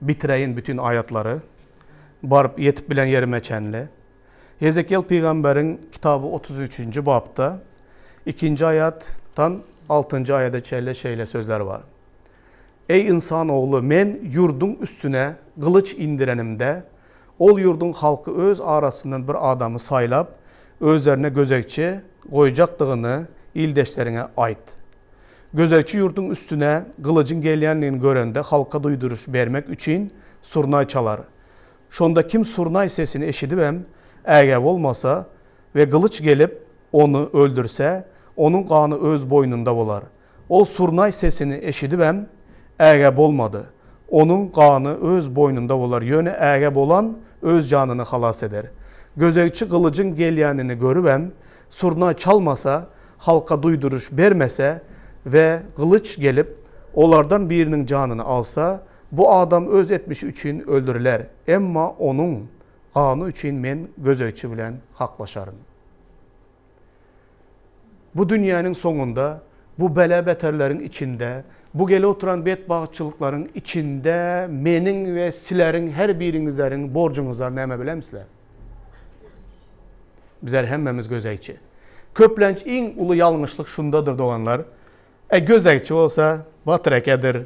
bitireýin bütün aýatlary. Baryp ýetip bilen ýerime çenli. Hezekiel pygamberiň kitaby 33-nji bapda ikinji aýatdan altynjy aýada çenli şeýle sözler bar. Eý, ynsan ogly, Men ýurduň üstüne gylyç indirenimde, ol ýurduň halky öz arasyndan bir adamy saýlap, özlerine gözegçi goýjakdygyny ildeşleriňe aýt. Gözegçi ýurduň üstüne gylyjyň gelýändigini görende halka duýduryş bermek üçin surnaý çalar. Şonda kim surnaý sesini eşidibem, ägä bolmasa we gylyç gelip, ony öldürse, onuň gany öz boýnunda bolar. Ol surnaý sesini eşidibem, ägä bolmady. Onuň gany öz boýnunda bolar, ýöne ägä bolan öz janyny halas eder. Gözegçi gylyjyň gelýänini görübem, surnaý çalmasa, halka duýduryş bermese we gylyç gelip, olardan biriniň janyny alsa, bu adam öz etmişi üçin öldüriler, emma onuň gany üçin men gözegçi bilen haklaşaryn. Bu dünýäniň soňunda, bu bela-beterleriň içinde, bu gelip oturan betbagtçylyklaryň içinde meniň we sileriň her biriňizleriň borjuňyzlar näme bilemsizler? Bizler hemmemiz gözegçi. Köplenç iň uly ýalňyşlyk şundadyr doganlar. E gözegçi bolsa Batyr ekedir,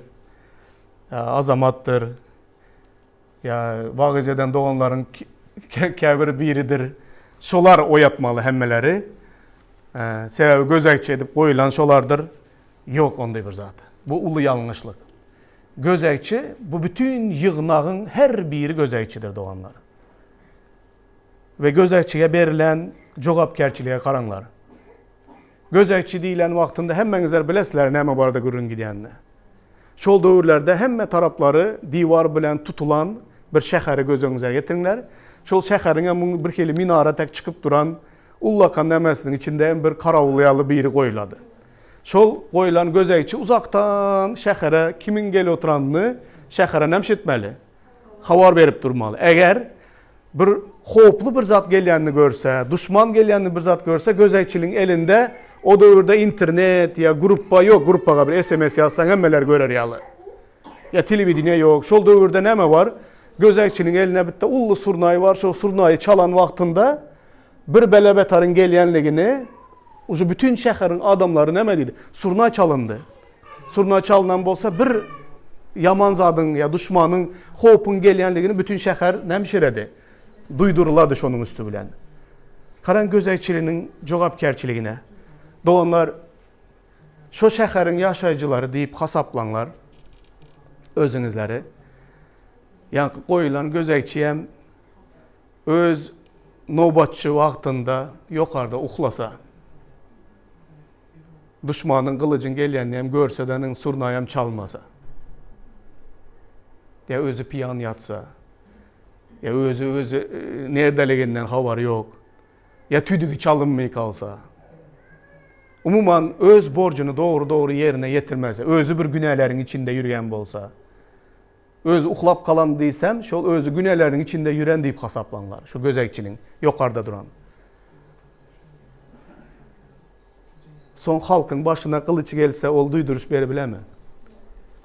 Azamatdyr, Ýa wagyz eden doganlaryň käbir biridir. Şolar oýatmaly hemmeleri. Sebäbi gözegçi edip goýulan şolardyr. Ýok onday bir zat. Bu uly ýalňyşlyk. Gözegçi bu bütin ýygnagyň her biri gözegçidir doganlar. We gözegçige berilen jogapkärçilige garaňlar. Gözegçi diýlen wagtynda hemmeňizler bilesizler näme barada gürrüň gidýänini. Şol döwürlerde hemme taraplary diwar bilen tutulan bir şäheri göz öňüňize getiriňler. Şol şäheriň hem bir hili minara tek çykyp duran ullakan nämesiniň içinde hem bir garawul ýaly biri goýulady. Şol goýlan gözegçi uzakdan şähere kimiň gelip oturanyny şähere näme etmeli? Habar berip durmaly. Eger bir howply bir zat gelýänini görse, duşman gelýänini bir zat görse, gözegçiligiň elinde o döwürde internet ýa gruppa ýok, gruppaga bir SMS ýazsaň hemmeler görer ýaly. Ýa telewideniýe ýok. Şol döwürde näme bar? Gözegçiniň eline bitte uly surnaý bar, şol surnaýy çalan wagtynda bir bela-betaryň gelýänligini uje bütin şäheriň adamlary näme diýdi? Surnaý çalyndy. Surnaý çalynan bolsa bir ýaman zadyň ýa duşmanyň howpuň gelýänligini bütin şäher nämişiredi? Duýdurylady şonuň üsti bilen. Garaň gözegçiliginiň jogapkärçiligine. Doganlar, şo şäheriň ýaşaýjylary diýip hasaplaňlar özüňizleri. Ýaňky goýulan gözegçi hem öz nobatçy wagtynda ýokarda uklasa. Duşmanyň gylyjyň gelýänini hem görse-de, surnaýam çalmasa. Ýa özi piýan ýatsa. Ýa özi özi nerdeliginden habary ýok. Ýa tüdügi çalynmaý galsa. Umuman öz borjuny dogry-dogry ýerine ýetirmese, özi bir günäleriň içinde ýürgen bolsa. Özi uklap galan diýsem, şol özi günäleriň içinde ýüren diýip hasaplaňlar, şu gözegçiniň ýokarda duran. Soň halkyň başyna gylyç gelse, ol duýduryş beribilemi?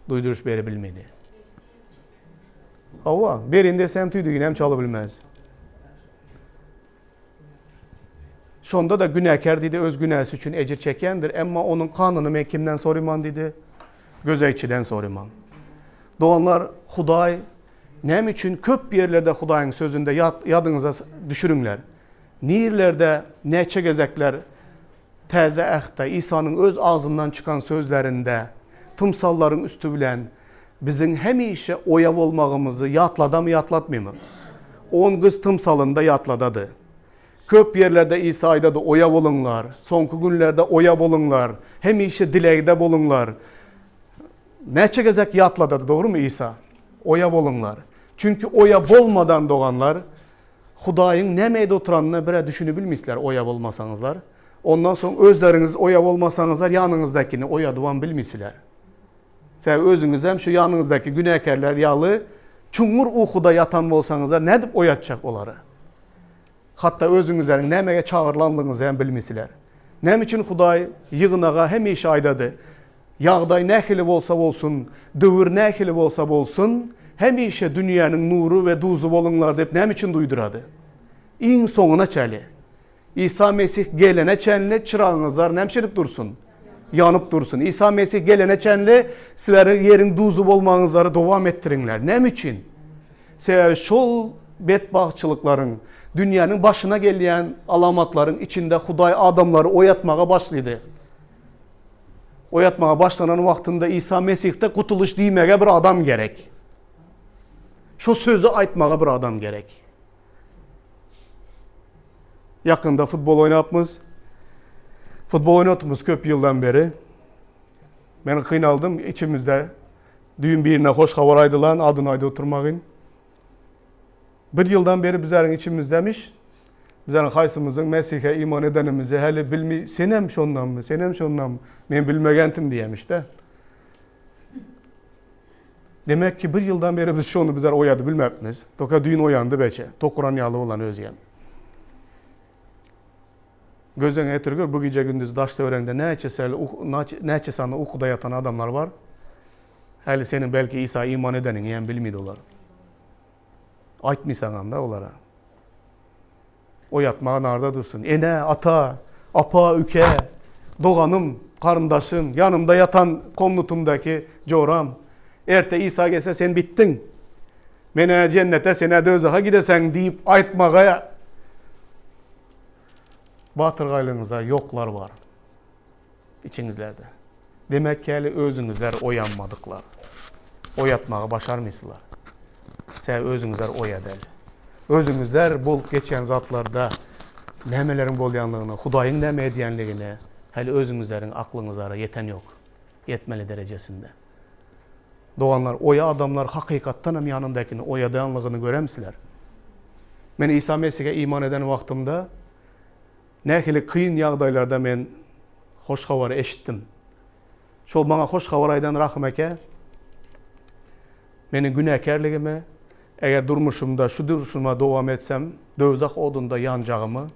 Duýduryş beribilmedi. Hawa, berin desem tüýdügini hem çalybilmez. Şonda-da günäkär diýdi, öz günäsi üçin ejir çekýändir, emma onuň kanyny men kimden soryman diýdi? Gözegçiden soryman. Doganlar, Hudaý näme üçin köp ýerlerde Hudaýyň sözünde ýat, ýadyňyza düşüriňler. Nirlerde näçe gezekler Täze Ähtde Isanyň öz agzyndan çykan sözlerinde tymsallaryň üsti bilen biziň hemişe oýa bolmagymyzy ýatladamy ýatlatmymy? On gyz tymsalynda ýatladady. Köp ýerlerde Isa aýdady, Oýa boluňlar, soňky günlerde oýa boluňlar, hemişe dilegde boluňlar. Näçe gezek ýatladady, dogrumy Isa? Oýa boluňlar. Çünki oýa bolmadan doganlar, Hudaýyň näme edip oturanyna bir-ä düşünibilmisler oýa bolmasaňyzlar. Ondan soň özleriňiz oýa bolmasaňyzlar ýanyňyzdakini oýadybam bilmisiler. Sebäbi özüňizem şu ýanyňyzdaky günäkärler ýaly çuňňur ukuda ýatan bolsaňyzlar nädip oýatjak olary? Hatda özüňizleriň nämege çagyrylanlygyňyzy hem bilmisiler. Näme üçin Hudaý ýygnaga hemişe aýdady, Ýagdaý nähili bolsa bolsun, döwür nähili bolsa bolsun, hemişe dünýäniň nury we duzy boluňlar diýip näme üçin duýdurady? Iň soňuna çenli. Isa Mesih gelene çenli çyragyňyzlar näme şedip dursun? Ýanyp dursun. Isa Mesih gelene çenli sizler ýeriň duzy bolmagyňyzlary dowam etdiriňler. Näme üçin? Sebäbi şol betbagtçylyklaryň, dünýäniň başyna gelýän alamatlaryň içinde Hudaý adamlary oýatmaga başlydy. Oýatmaga başlanan wagtynda Isa Mesihde gutulyş diýmege bir adam gerek. Şo sözi aýtmaga bir adam gerek. Ýakynda futbol oýnapmyz. Futbol oýnatymyz köp ýyldan beri. Men kynaldym içimizde düýn birine hoş habar aýdylan adyny aýdyp oturmagyn. Bir ýyldan beri bizleriň içimizdemiş. Bizleriň haýsymyzyň Mesihe iman edenimizi häli bilmi, senem şondanmy, senem şondanmy? Men bilmegentim diýemiş-de. Demek ki bir ýyldan beri biz şony bizler oýady bilmäpmiz. Toka düýn oýandy beçe. Tokuran ýaly bolan özem. Gözüňe getir gör, bu gije gündüz daş töweregiňde näçe sel, näçe sany ukuda ýatan adamlar bar. Häli seniň belki Isa iman edeniňi hem bilmidi olar. Aýtmysaňam-da olara. Oýatmaga narda dursun. Ene, ata, apa, üke, doganym, garyndaşym, ýanymda ýatan komnatymdaky joram. Erte Isa gelse sen bitdiň. Men-ä jennete, sen-ä döwzaha gideseň diýip aýtmaga batyrgaýlygyňyzda ýoklar bar. Içiňizlerde. Demek ki häli özüňizler oýanmadyklar. Oýatmagy başarmysylar. Sebäbi özüňizler oýa däl. Özüňizler bolup geçýän zatlarda nämeleriň bolýanlygyny, Hudaýyň näme edýänligini häli özüňizleriň aklyňyzara ýeten ýok. Ýetmeli derejesinde. Doganlar, oýa adamlar hakykatdan hem ýanyndakyny oýadýanlygyny göremsiler. Men Isa Mesihe iman eden wagtymda Nähili kyn ýagdaýlarda men hoş habary eşitdim. Şol maňa hoş habar aýdan Rahym eke meniň günäkärligimi, eger durmuşymda şu durşuma dowam etsem, döwzah odunda ýanjagymy,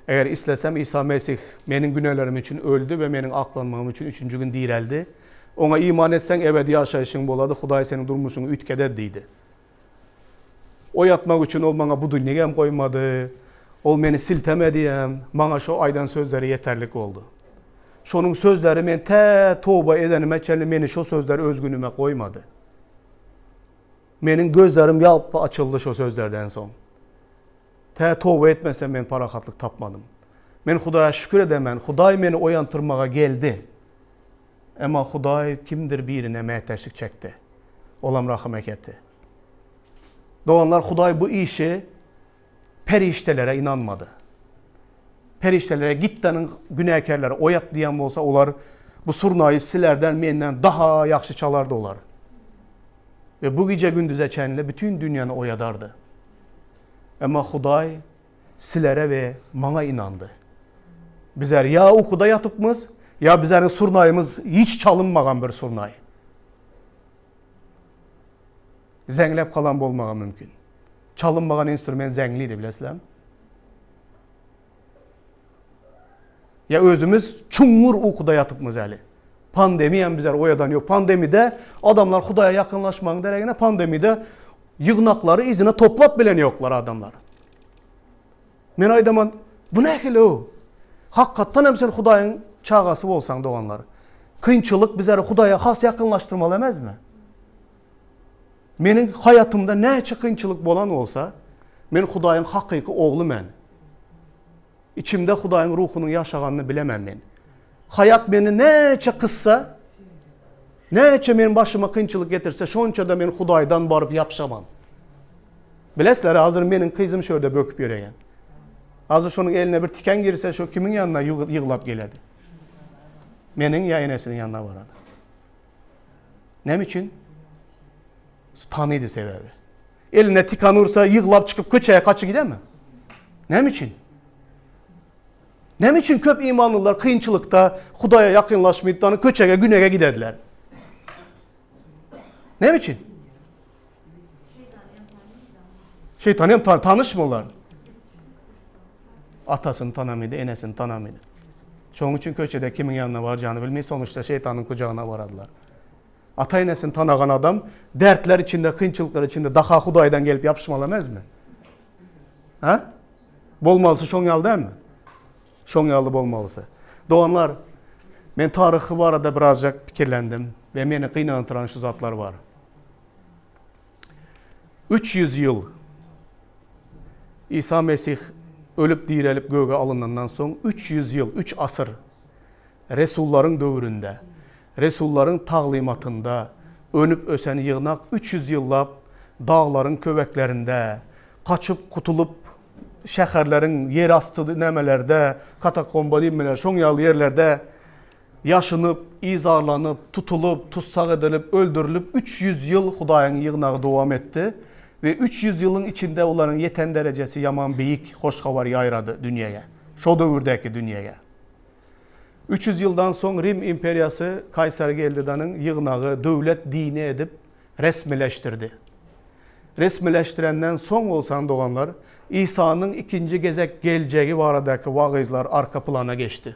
eger islesem Isa Mesih meniň günälerim üçin öldi we meniň aklanmagym üçin üçünji gün direldi. Oňa iman etseň ebedi ýaşaýşyň bolady, Hudaý seniň durmuşyňy üýtgeder diýdi. Oýatmak üçin ol maňa budilnigem goýmady. Ol meni siltemediem. Maňa şo aýdan sözleri ýeterlik boldy. Şonuň sözleri men tä toba edenime çenli meni şo sözler öz günüme goýmady. Meniň gözlerim ýalpa açyldy şo sözlerden soň. Tä toba etmesem men parahatlyk tapmadym. Men Hudaýa şükür edemen, Hudaý meni oýantyrmaga geldi. Emma Hudaý kimdir birine mätäçlik çekdi. Olam Rahym eketi. Doganlar, Hudaý bu işi perişdelere ynanmady. Perişdelere git-de günäkärleri oýat diýen bolsa, olar bu surnaýy silerden, menden daha ýagşy çalardy olar. We bu gije gündize çenli bütin dünýäni oýadardy. Emma Hudaý Silere we maňa ynandy. Bizler ýa ukuda ýatypmyz, ýa bizleriň surnaýymyz hiç çalynmagan bir surnaý. Zeňläp galan bolmagy mümkin. Çalynmagan instrument zeňlidi bilesizlermi? Ýa özümiz çuňňur ukuda ýatypmyz häli. Pandemiýam bizler oýadan ýok. Pandemide adamlar Hudaýa ýakynlaşmagyň deregine pandemide ýygnaklary yzyna toplap bilen ýoklar adamlar. Men aýdaman, bu nähili-ow? Hakykatdan hem sen Hudaýyň çagasy bolsaň, doganlar, kynçylyk bizleri Hudaýa has ýakynlaşdyrmaly emesmi? Meniň haýatymda näçe kynçylyk bolan bolsa, men Hudaýyň hakyky ogly men. Içimde Hudaýyň ruhunyň ýaşaganyny bilemen men. Haýat meni näçe kyssa, näçe meniň başyma kynçylyk getirse, şonça-da men Hudaýdan baryp ýapyşaman. Bilesizler, hazir meniň kyzym şu ýerde böküp ýöreýän. Hazir şonuň eline bir tiken girse, şo kimiň ýanyna ýyglap geledi? Meniň ýa enesiniň ýanyna barady. Näme üçin? Tanydy sebäbi. Eline tikan ursa, ýyglap çykyp köçäge gaçy gidermi? Näme üçin? Näme üçin köp imanlylar kynçylykda Hudaýa ýakynlaşmaýyp, köçäge, günäge giderdiler? Näme üçin? Şeýtan hem tan tanyşmy olar? Atasyny tanamydy, enesini tanamydy. Şonuň üçin köçede kimiň ýanyna barjagyny bilmeý, sonuçda şeýtanyň kujagyna baradylar. Ata-enesini tanagan adam dertler içinde, kynçylyklar içinde daha Hudaýdan gelip ýapyşmaly emesmi? Ha? Bolmalysy şoň ýaly dälmi? Şoň ýaly bolmalysy. Doganlar, Men taryhy barada birazjak pikirlendim we meni gynantyran şu zatlar bar. 300 ýyl Isa Mesih ölüp direlip göge alynandan soň 300 ýyl, 3 asyr resullaryň döwründe, resullaryň taglymatynda önüp ösen ýygnak 300 ýyllap daglaryň köweklerinde gaçyp gutulyp şäherleriň ýerasty nämelerde, katakomba diýmeler, şoň ýaly ýerlerde ýaşynyp, yzarlanyp, tutulyp, tussag edilip, öldürilip 300 ýyl Hudaýyň ýygnagy dowam etdi we 300 ýylyň içinde olaryň ýeten derejesi ýaman beýik hoş habar ýaýrady dünýäge. Şo döwürdäki dünýäge. 300 ýyldan soň Rim imperiýasy Kaýsar Geldidanyň ýygnagy döwlet dini edip resmileşdirdi. Resmileşdirenden soň bolsa doganlar, Isanyň ikinji gezek geljegi baradaky wagyzlar arka plana geçdi.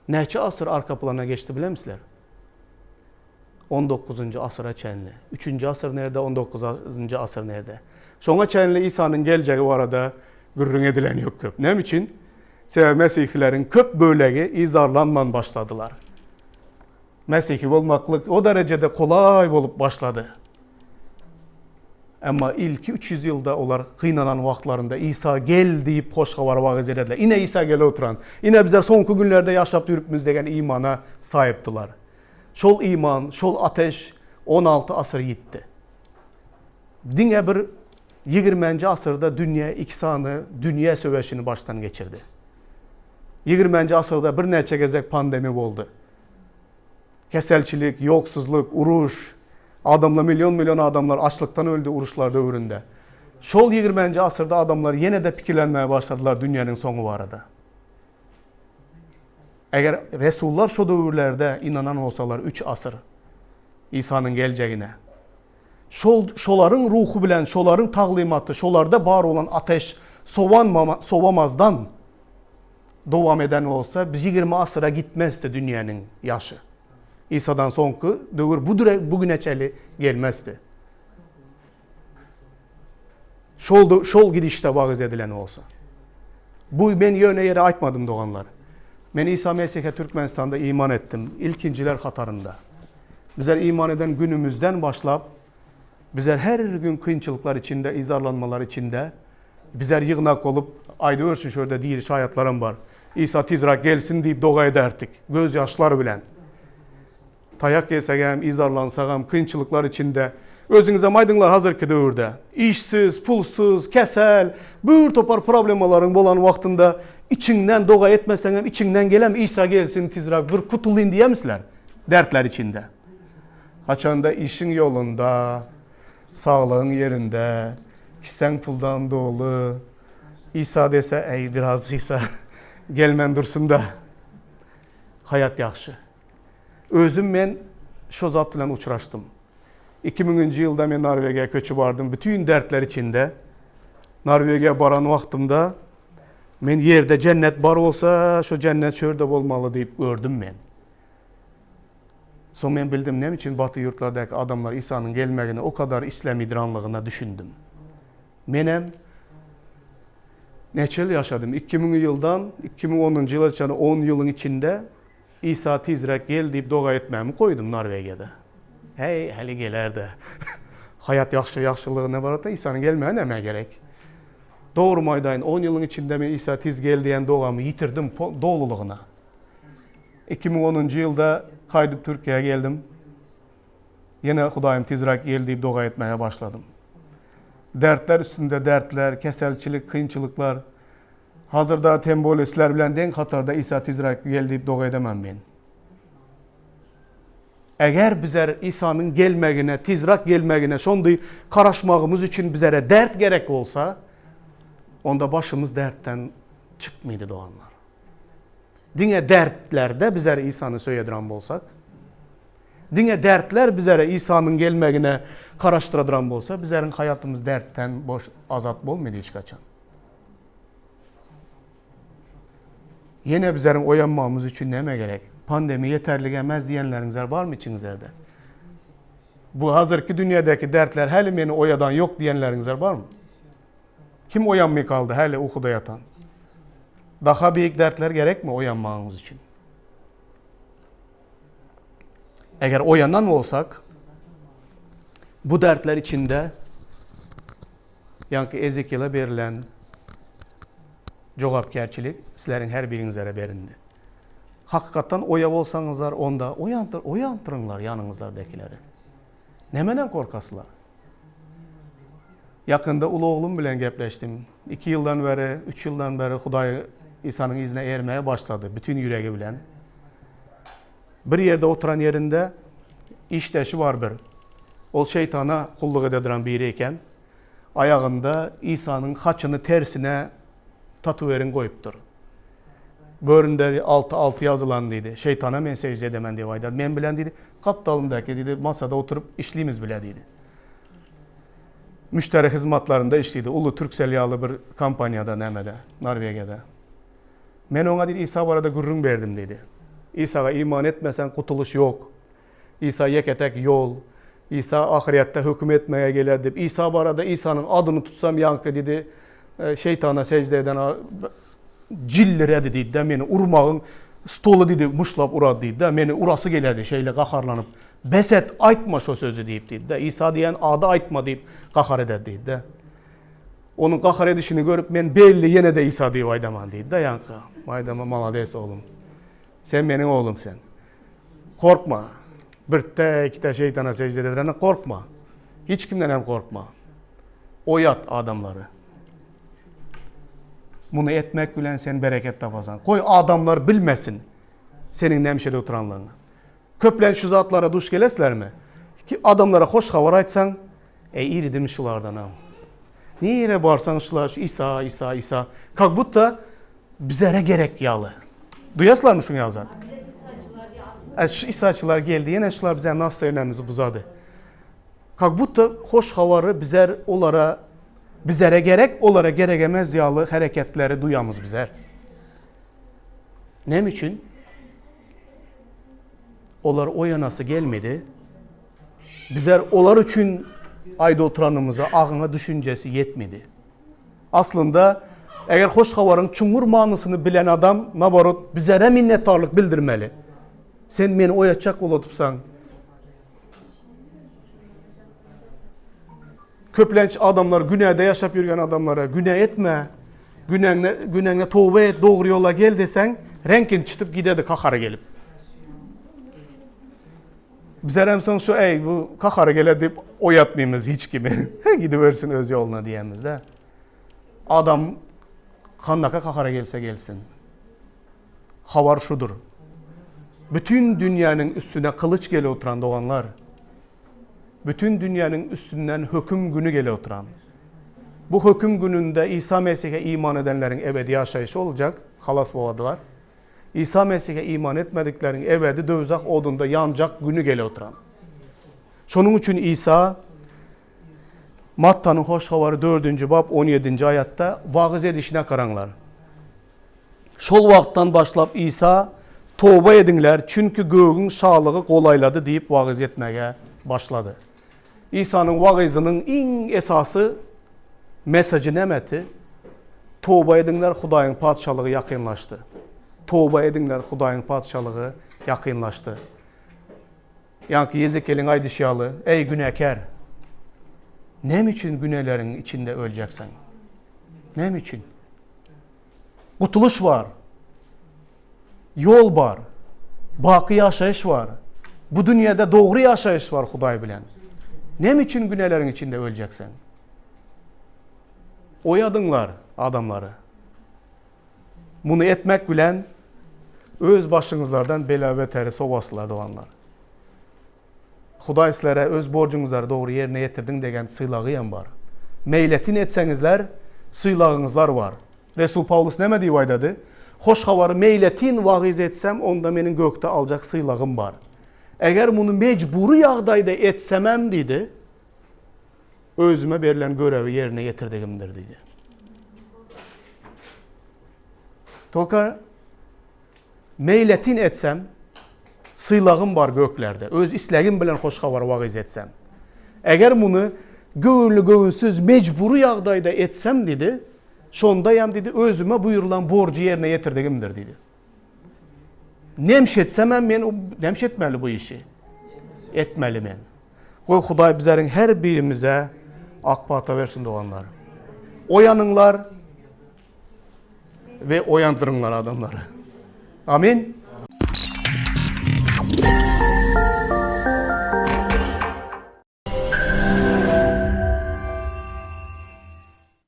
Näçe asyr arka plana geçdi bilemisizler? On dokuzynjy asyra çenli. Üçünji asyr nerde, on dokuzynjy asyr nerde? Şoňa çenli Isanyň geljegi barada gürrüň edilen ýok köp. Näme üçin? Sebäbi mesihileriň köp bölegi yzarlanman başladylar. Mesihi bolmaklyk o derejede kolaý bolup başlady. Emma ilki 300 ýylda olar gynanan wagtlarynda Isa gel diýip hoş habary wagyz ederdiler. Ine Isa gelip oturan. Ine bizler soňky günlerde ýaşap ýörüpmiz degen imana saýypdylar. Şol iman, şol ateş 16 asyr ýitdi. Diňe bir 20-nji asyrda dünýä iki sany dünýä söweşini başdan geçirdi. 20-nji asyrda birnäçe gezek pandemi boldy. Keselçilik, ýoksuzlyk, uruş, adamlar million-million adamlar açlykdan öldi uruşlar döwründe. Şol ýigrimenji asyrda adamlar ýene-de pikirlenmäge başladylar dünýäniň soňy barada. Eger resullar şo döwürlerde ynanan bolsalar üç asyr Isanyň geljegine. Şol şolaryň ruhy bilen şolaryň taglymaty şolarda bar bolan ateş sowanmama sowamazdan dowam eden bolsa biz 20 asyra gitmezdi dünýäniň ýaşy. Isadan soňky döwür bu düre bu güne çenli gelmezdi. Şol şol gidişde wagyz edilen bolsa. Bu men ýöne ýere aýtmadym doganlar. Men Isa Mesihe Türkmenistanda iman etdim ilkinjiler hatarynda. Bizler iman eden günümizden başlap bizler her gün kynçylyklar içinde, yzarlanmalar içinde bizler ýygnak bolup aýdybersin şu ýerde diri şaýatlaram bar. Isa tizräk gelsin diýip doga ederdik göz ýaşlar bilen. Taýak ýesegem, yzarlansagam kynçylyklar içinde. Özüňizem aýdyňlar hazirki döwürde işsiz, pulsuz, kesel, bir topar problemalaryň bolan wagtynda içiňden doga etmeseňem içiňden gelem Isa gelsin tizräk bir kutulyň diýemisizler dertler içinde. Haçanda işiň ýolunda, saglygyň ýerinde, kisäň puldan doly, Isa dese, äý biraz Isa gelmän dursun-da. Haýat ýagşy. Özüm men şo zat bilen uçraşdym. Iki müňünji ýylda men Norwegiýa köçüp bardym. Bütin dertler içinde. Norwegiýa baran wagtymda men ýerde jennet bar bolsa, şo jennet şu ýerde bolmaly diýip gördüm men. Soň men bildim näme üçin baty ýurtlardaky adamlar Isanyň gelmegini o kadar islemidranlygyna düşündim. Menem näçe ýyl ýaşadym? 2000 ýyldan 2010-njy ýyla çenli 10 ýylyň içinde Isa tizräk gel diýip doga etmämi goýdum Norwegiýada. Heý, häli geler-dä. Haýat ýagşy, ýagşylygyna barada Isanyň gelmegi nämä gerek? Dogrymy aýdaýyn, on ýylyň içinde men Isa tiz gel diýen dogamy ýitirdim dolulygyna. 2010-njy ýylda gaýdyp Türkiýä geldim. Ýene Hudaýym tizräk gel diýip doga etmäge başladym. Dertler üstünde dertler, keselçilik, kynçylyklar. Hazyrda tem bole sizler bilen deň hatarda Isa tizräk gel diýip doga edemem men. Eger bizer Isanyň gelmegine, tizräk gelmegine şondy garaşmagymyz üçin bizere dert gerek bolsa, onda başymyz dertden çykmydy doganlar. Diňe dertlerde bizler Isany söýediran bolsak, diňe dertler bizlere Isanyň gelmegine garaşdyradyran bolsa, bizleriň haýatymyz dertden boş azat bolmady hiç haçan. Ýene bizleriň oýanmagymyz üçin näme gerek? Pandemiýa ýeterlik emes diýenleriňizler barmy içiňizlerde? Bu hazirki dünýädäki dertler häli meni oýadan ýok diýenleriňizler barmy? Kim oýanmay kaldy häli ukuda ýatan? Daha beýik dertler gerekmi oýanmagyňyz üçin? Eger oýanan bolsak, bu dertler içinde ýaňky Ezekiýele berlen jogapkärçilik sizleriň her biriňizlere berindi. Hakykatdan oýa bolsaňyzlar, onda oýandyr, oýandyryňlar ýanyňyzlardakileri. Nämeden gorkasylar? Ýakynda uly oglum bilen gepleşdim. Iki ýyldan bäri, üç ýyldan bäri Hudaý Isanyň yzyna ermäge başlady, bütin ýüregi bilen. Bir ýerde oturan ýerinde işdeşi bar bir. Ol şeýtana gulluk ede duran biri eken. Aýagynda Isanyň haçyny tersine tatuwerin goýupdyr. Böründe alty alty ýazylan diýdi. Şeýtana men sežde edemen diýip aýdar. Men bilen diýdi, gapdalymdaky diýdi, masada oturyp işlimiz bile diýdi. Müşderi hyzmatlarynda işlidi. Uly Turkcell ýaly bir kompaniýada nämede, Norwegiýada. Men oňa diýdi, Isa barada gürrüň berdim diýdi. Isaga iman etmeseň gutulyş ýok. Isa ýeke-täk ýol. Isa ahyretde höküm etmäge geler diýip, Isa barada Isanyň adyny tutsam ýaňky diýdi, şeýtana sežde eden jilliredi diýdi-de, meni urmagyň stoly diýdi, muşlap urady diýdi-de, meni urasy gelerdi şeýle gaharlanyp. Bes et, aýtma şo sözi diýip diýdi-de, Isa diýen ady aýtma diýip gahar ederdi diýdi-de. Onuň gahar edişini görüp men belli ýene-de Isa diýip aýdaman diýdi-de ýaňky. Aýdama malades oglum. Sen meniň oglum sen. Korkma. Birde ikide şeýtana sežde edenlerden korkma. Hiç kimden hem korkma. Oýat adamlary. Muny etmek bilen sen bereket tapasan. Koý adamlar bilmesin seniň nämişede oturanlygyňy. Köplenç şu zatlara duş geleslermi? Ki adamlara hoş habar aýtsaň, Eý iridim şulardanam. Nire barsaň şular şu Isa, Isa, Isa. Kak budda bizlere gerek ýaly. Duýaslarmy şuň ýaly zat? E, şu İsaçylar geldi, ýene şular bize nastroýenimizi buzady. Kak budda hoş habary bizler olara bizlere gerek, olara gerek emez ýaly hereketleri duýamyz bizler. Näme üçin? Olar oýanasy gelmedi. Bizler olar üçin aýda oturanymyza agyňa düşünjesi ýetmedi. Aslynda, eger hoş habaryň çuňňur manysyny bilen adam, naborot, bizlere minnetdarlyk bildirmeli. Sen meni oýatjak bolup otursaň. Köplenç adamlar günäde ýaşap ýörgen adamlara günä etme, günäňe günäňe toba et, dogry ýola gel deseň, reňkini çytyp gidedi kahary gelip. Bizerem soň şu eý bu kahary geler diýip oýatmymyz hiç kimi. Gidibersin öz ýoluna diýemizde. Adam kandaka kahara gelse gelsin. Habar şudur. Bütün dünýäniň üstüne gylyç gelip oturan doganlar. Bütün dünýäniň üstünden höküm güni gelip oturan. Bu höküm gününde Isa Mesihe iman edenleriň ebedi ýaşaýşy boljak, halas boladylar. Isa Mesihe iman etmedikleriň ebedi döwzah odunda ýanjak güni gelip oturan. Şonuň üçin Isa Mattanyň Hoş Habary dördünji bap on ýedinji aýatda wagyz edişine garaňlar. Şol wagtdan başlap Isa, Toba ediňler, çünki gögüň şalygy golaýlady diýip wagyz etmäge başlady. Isanyň wagyzynyň iň esasy mesajy nämedi? Toba ediňler, Hudaýyň Patyşalygy ýakynlaşdy. Toba ediňler, Hudaýyň Patyşalygy ýakynlaşdy. Ýaňky Ýezekeliň aýdyşy ýaly, Eý, günäkär! Näme üçin günäleriň içinde öljekseň? Näme üçin? Gutulyş bar. Ýol bar. Baky ýaşaýyş bar. Bu dünýäde dogry ýaşaýyş bar Hudaý bilen. Näme üçin günäleriň içinde öljekseň? Oýadyňlar adamlary. Muny etmek bilen öz başyňyzlardan bela-beteri sowasylar doganlar. Hudaý sizlere öz borjuňyzlary dogry ýerine ýetirdiň degen sylagy hem bar. Meýletin etseňizler, sylagyňyzlar bar. Resul Pawlus näme diýip aýdady? Hoş Habary meýletin wagyz etsem, onda meniň gökde aljak sylagym bar. Eger muny mejbury ýagdaýda etsemem diýdi, özüme berlen görewi ýerine ýetirdigimdir diýdi. Tolka meýletin etsem, sylagym bar göklerde. Öz islegim bilen hoş habary wagyz etsem. Eger muny göwünli-göwünsiz mejbury ýagdaýda etsem diýdi, Şondaýam diýdi, özüme buýrulan borjy ýerine ýetirdigimdir diýdi. Nemş etsemem men nemş etmeli bu işi. Etmeli men. Goý Hudaý bizleriň her birimize ak pata bersin doganlar. Oýanyňlar we oýandyryňlar adamlary. Amin.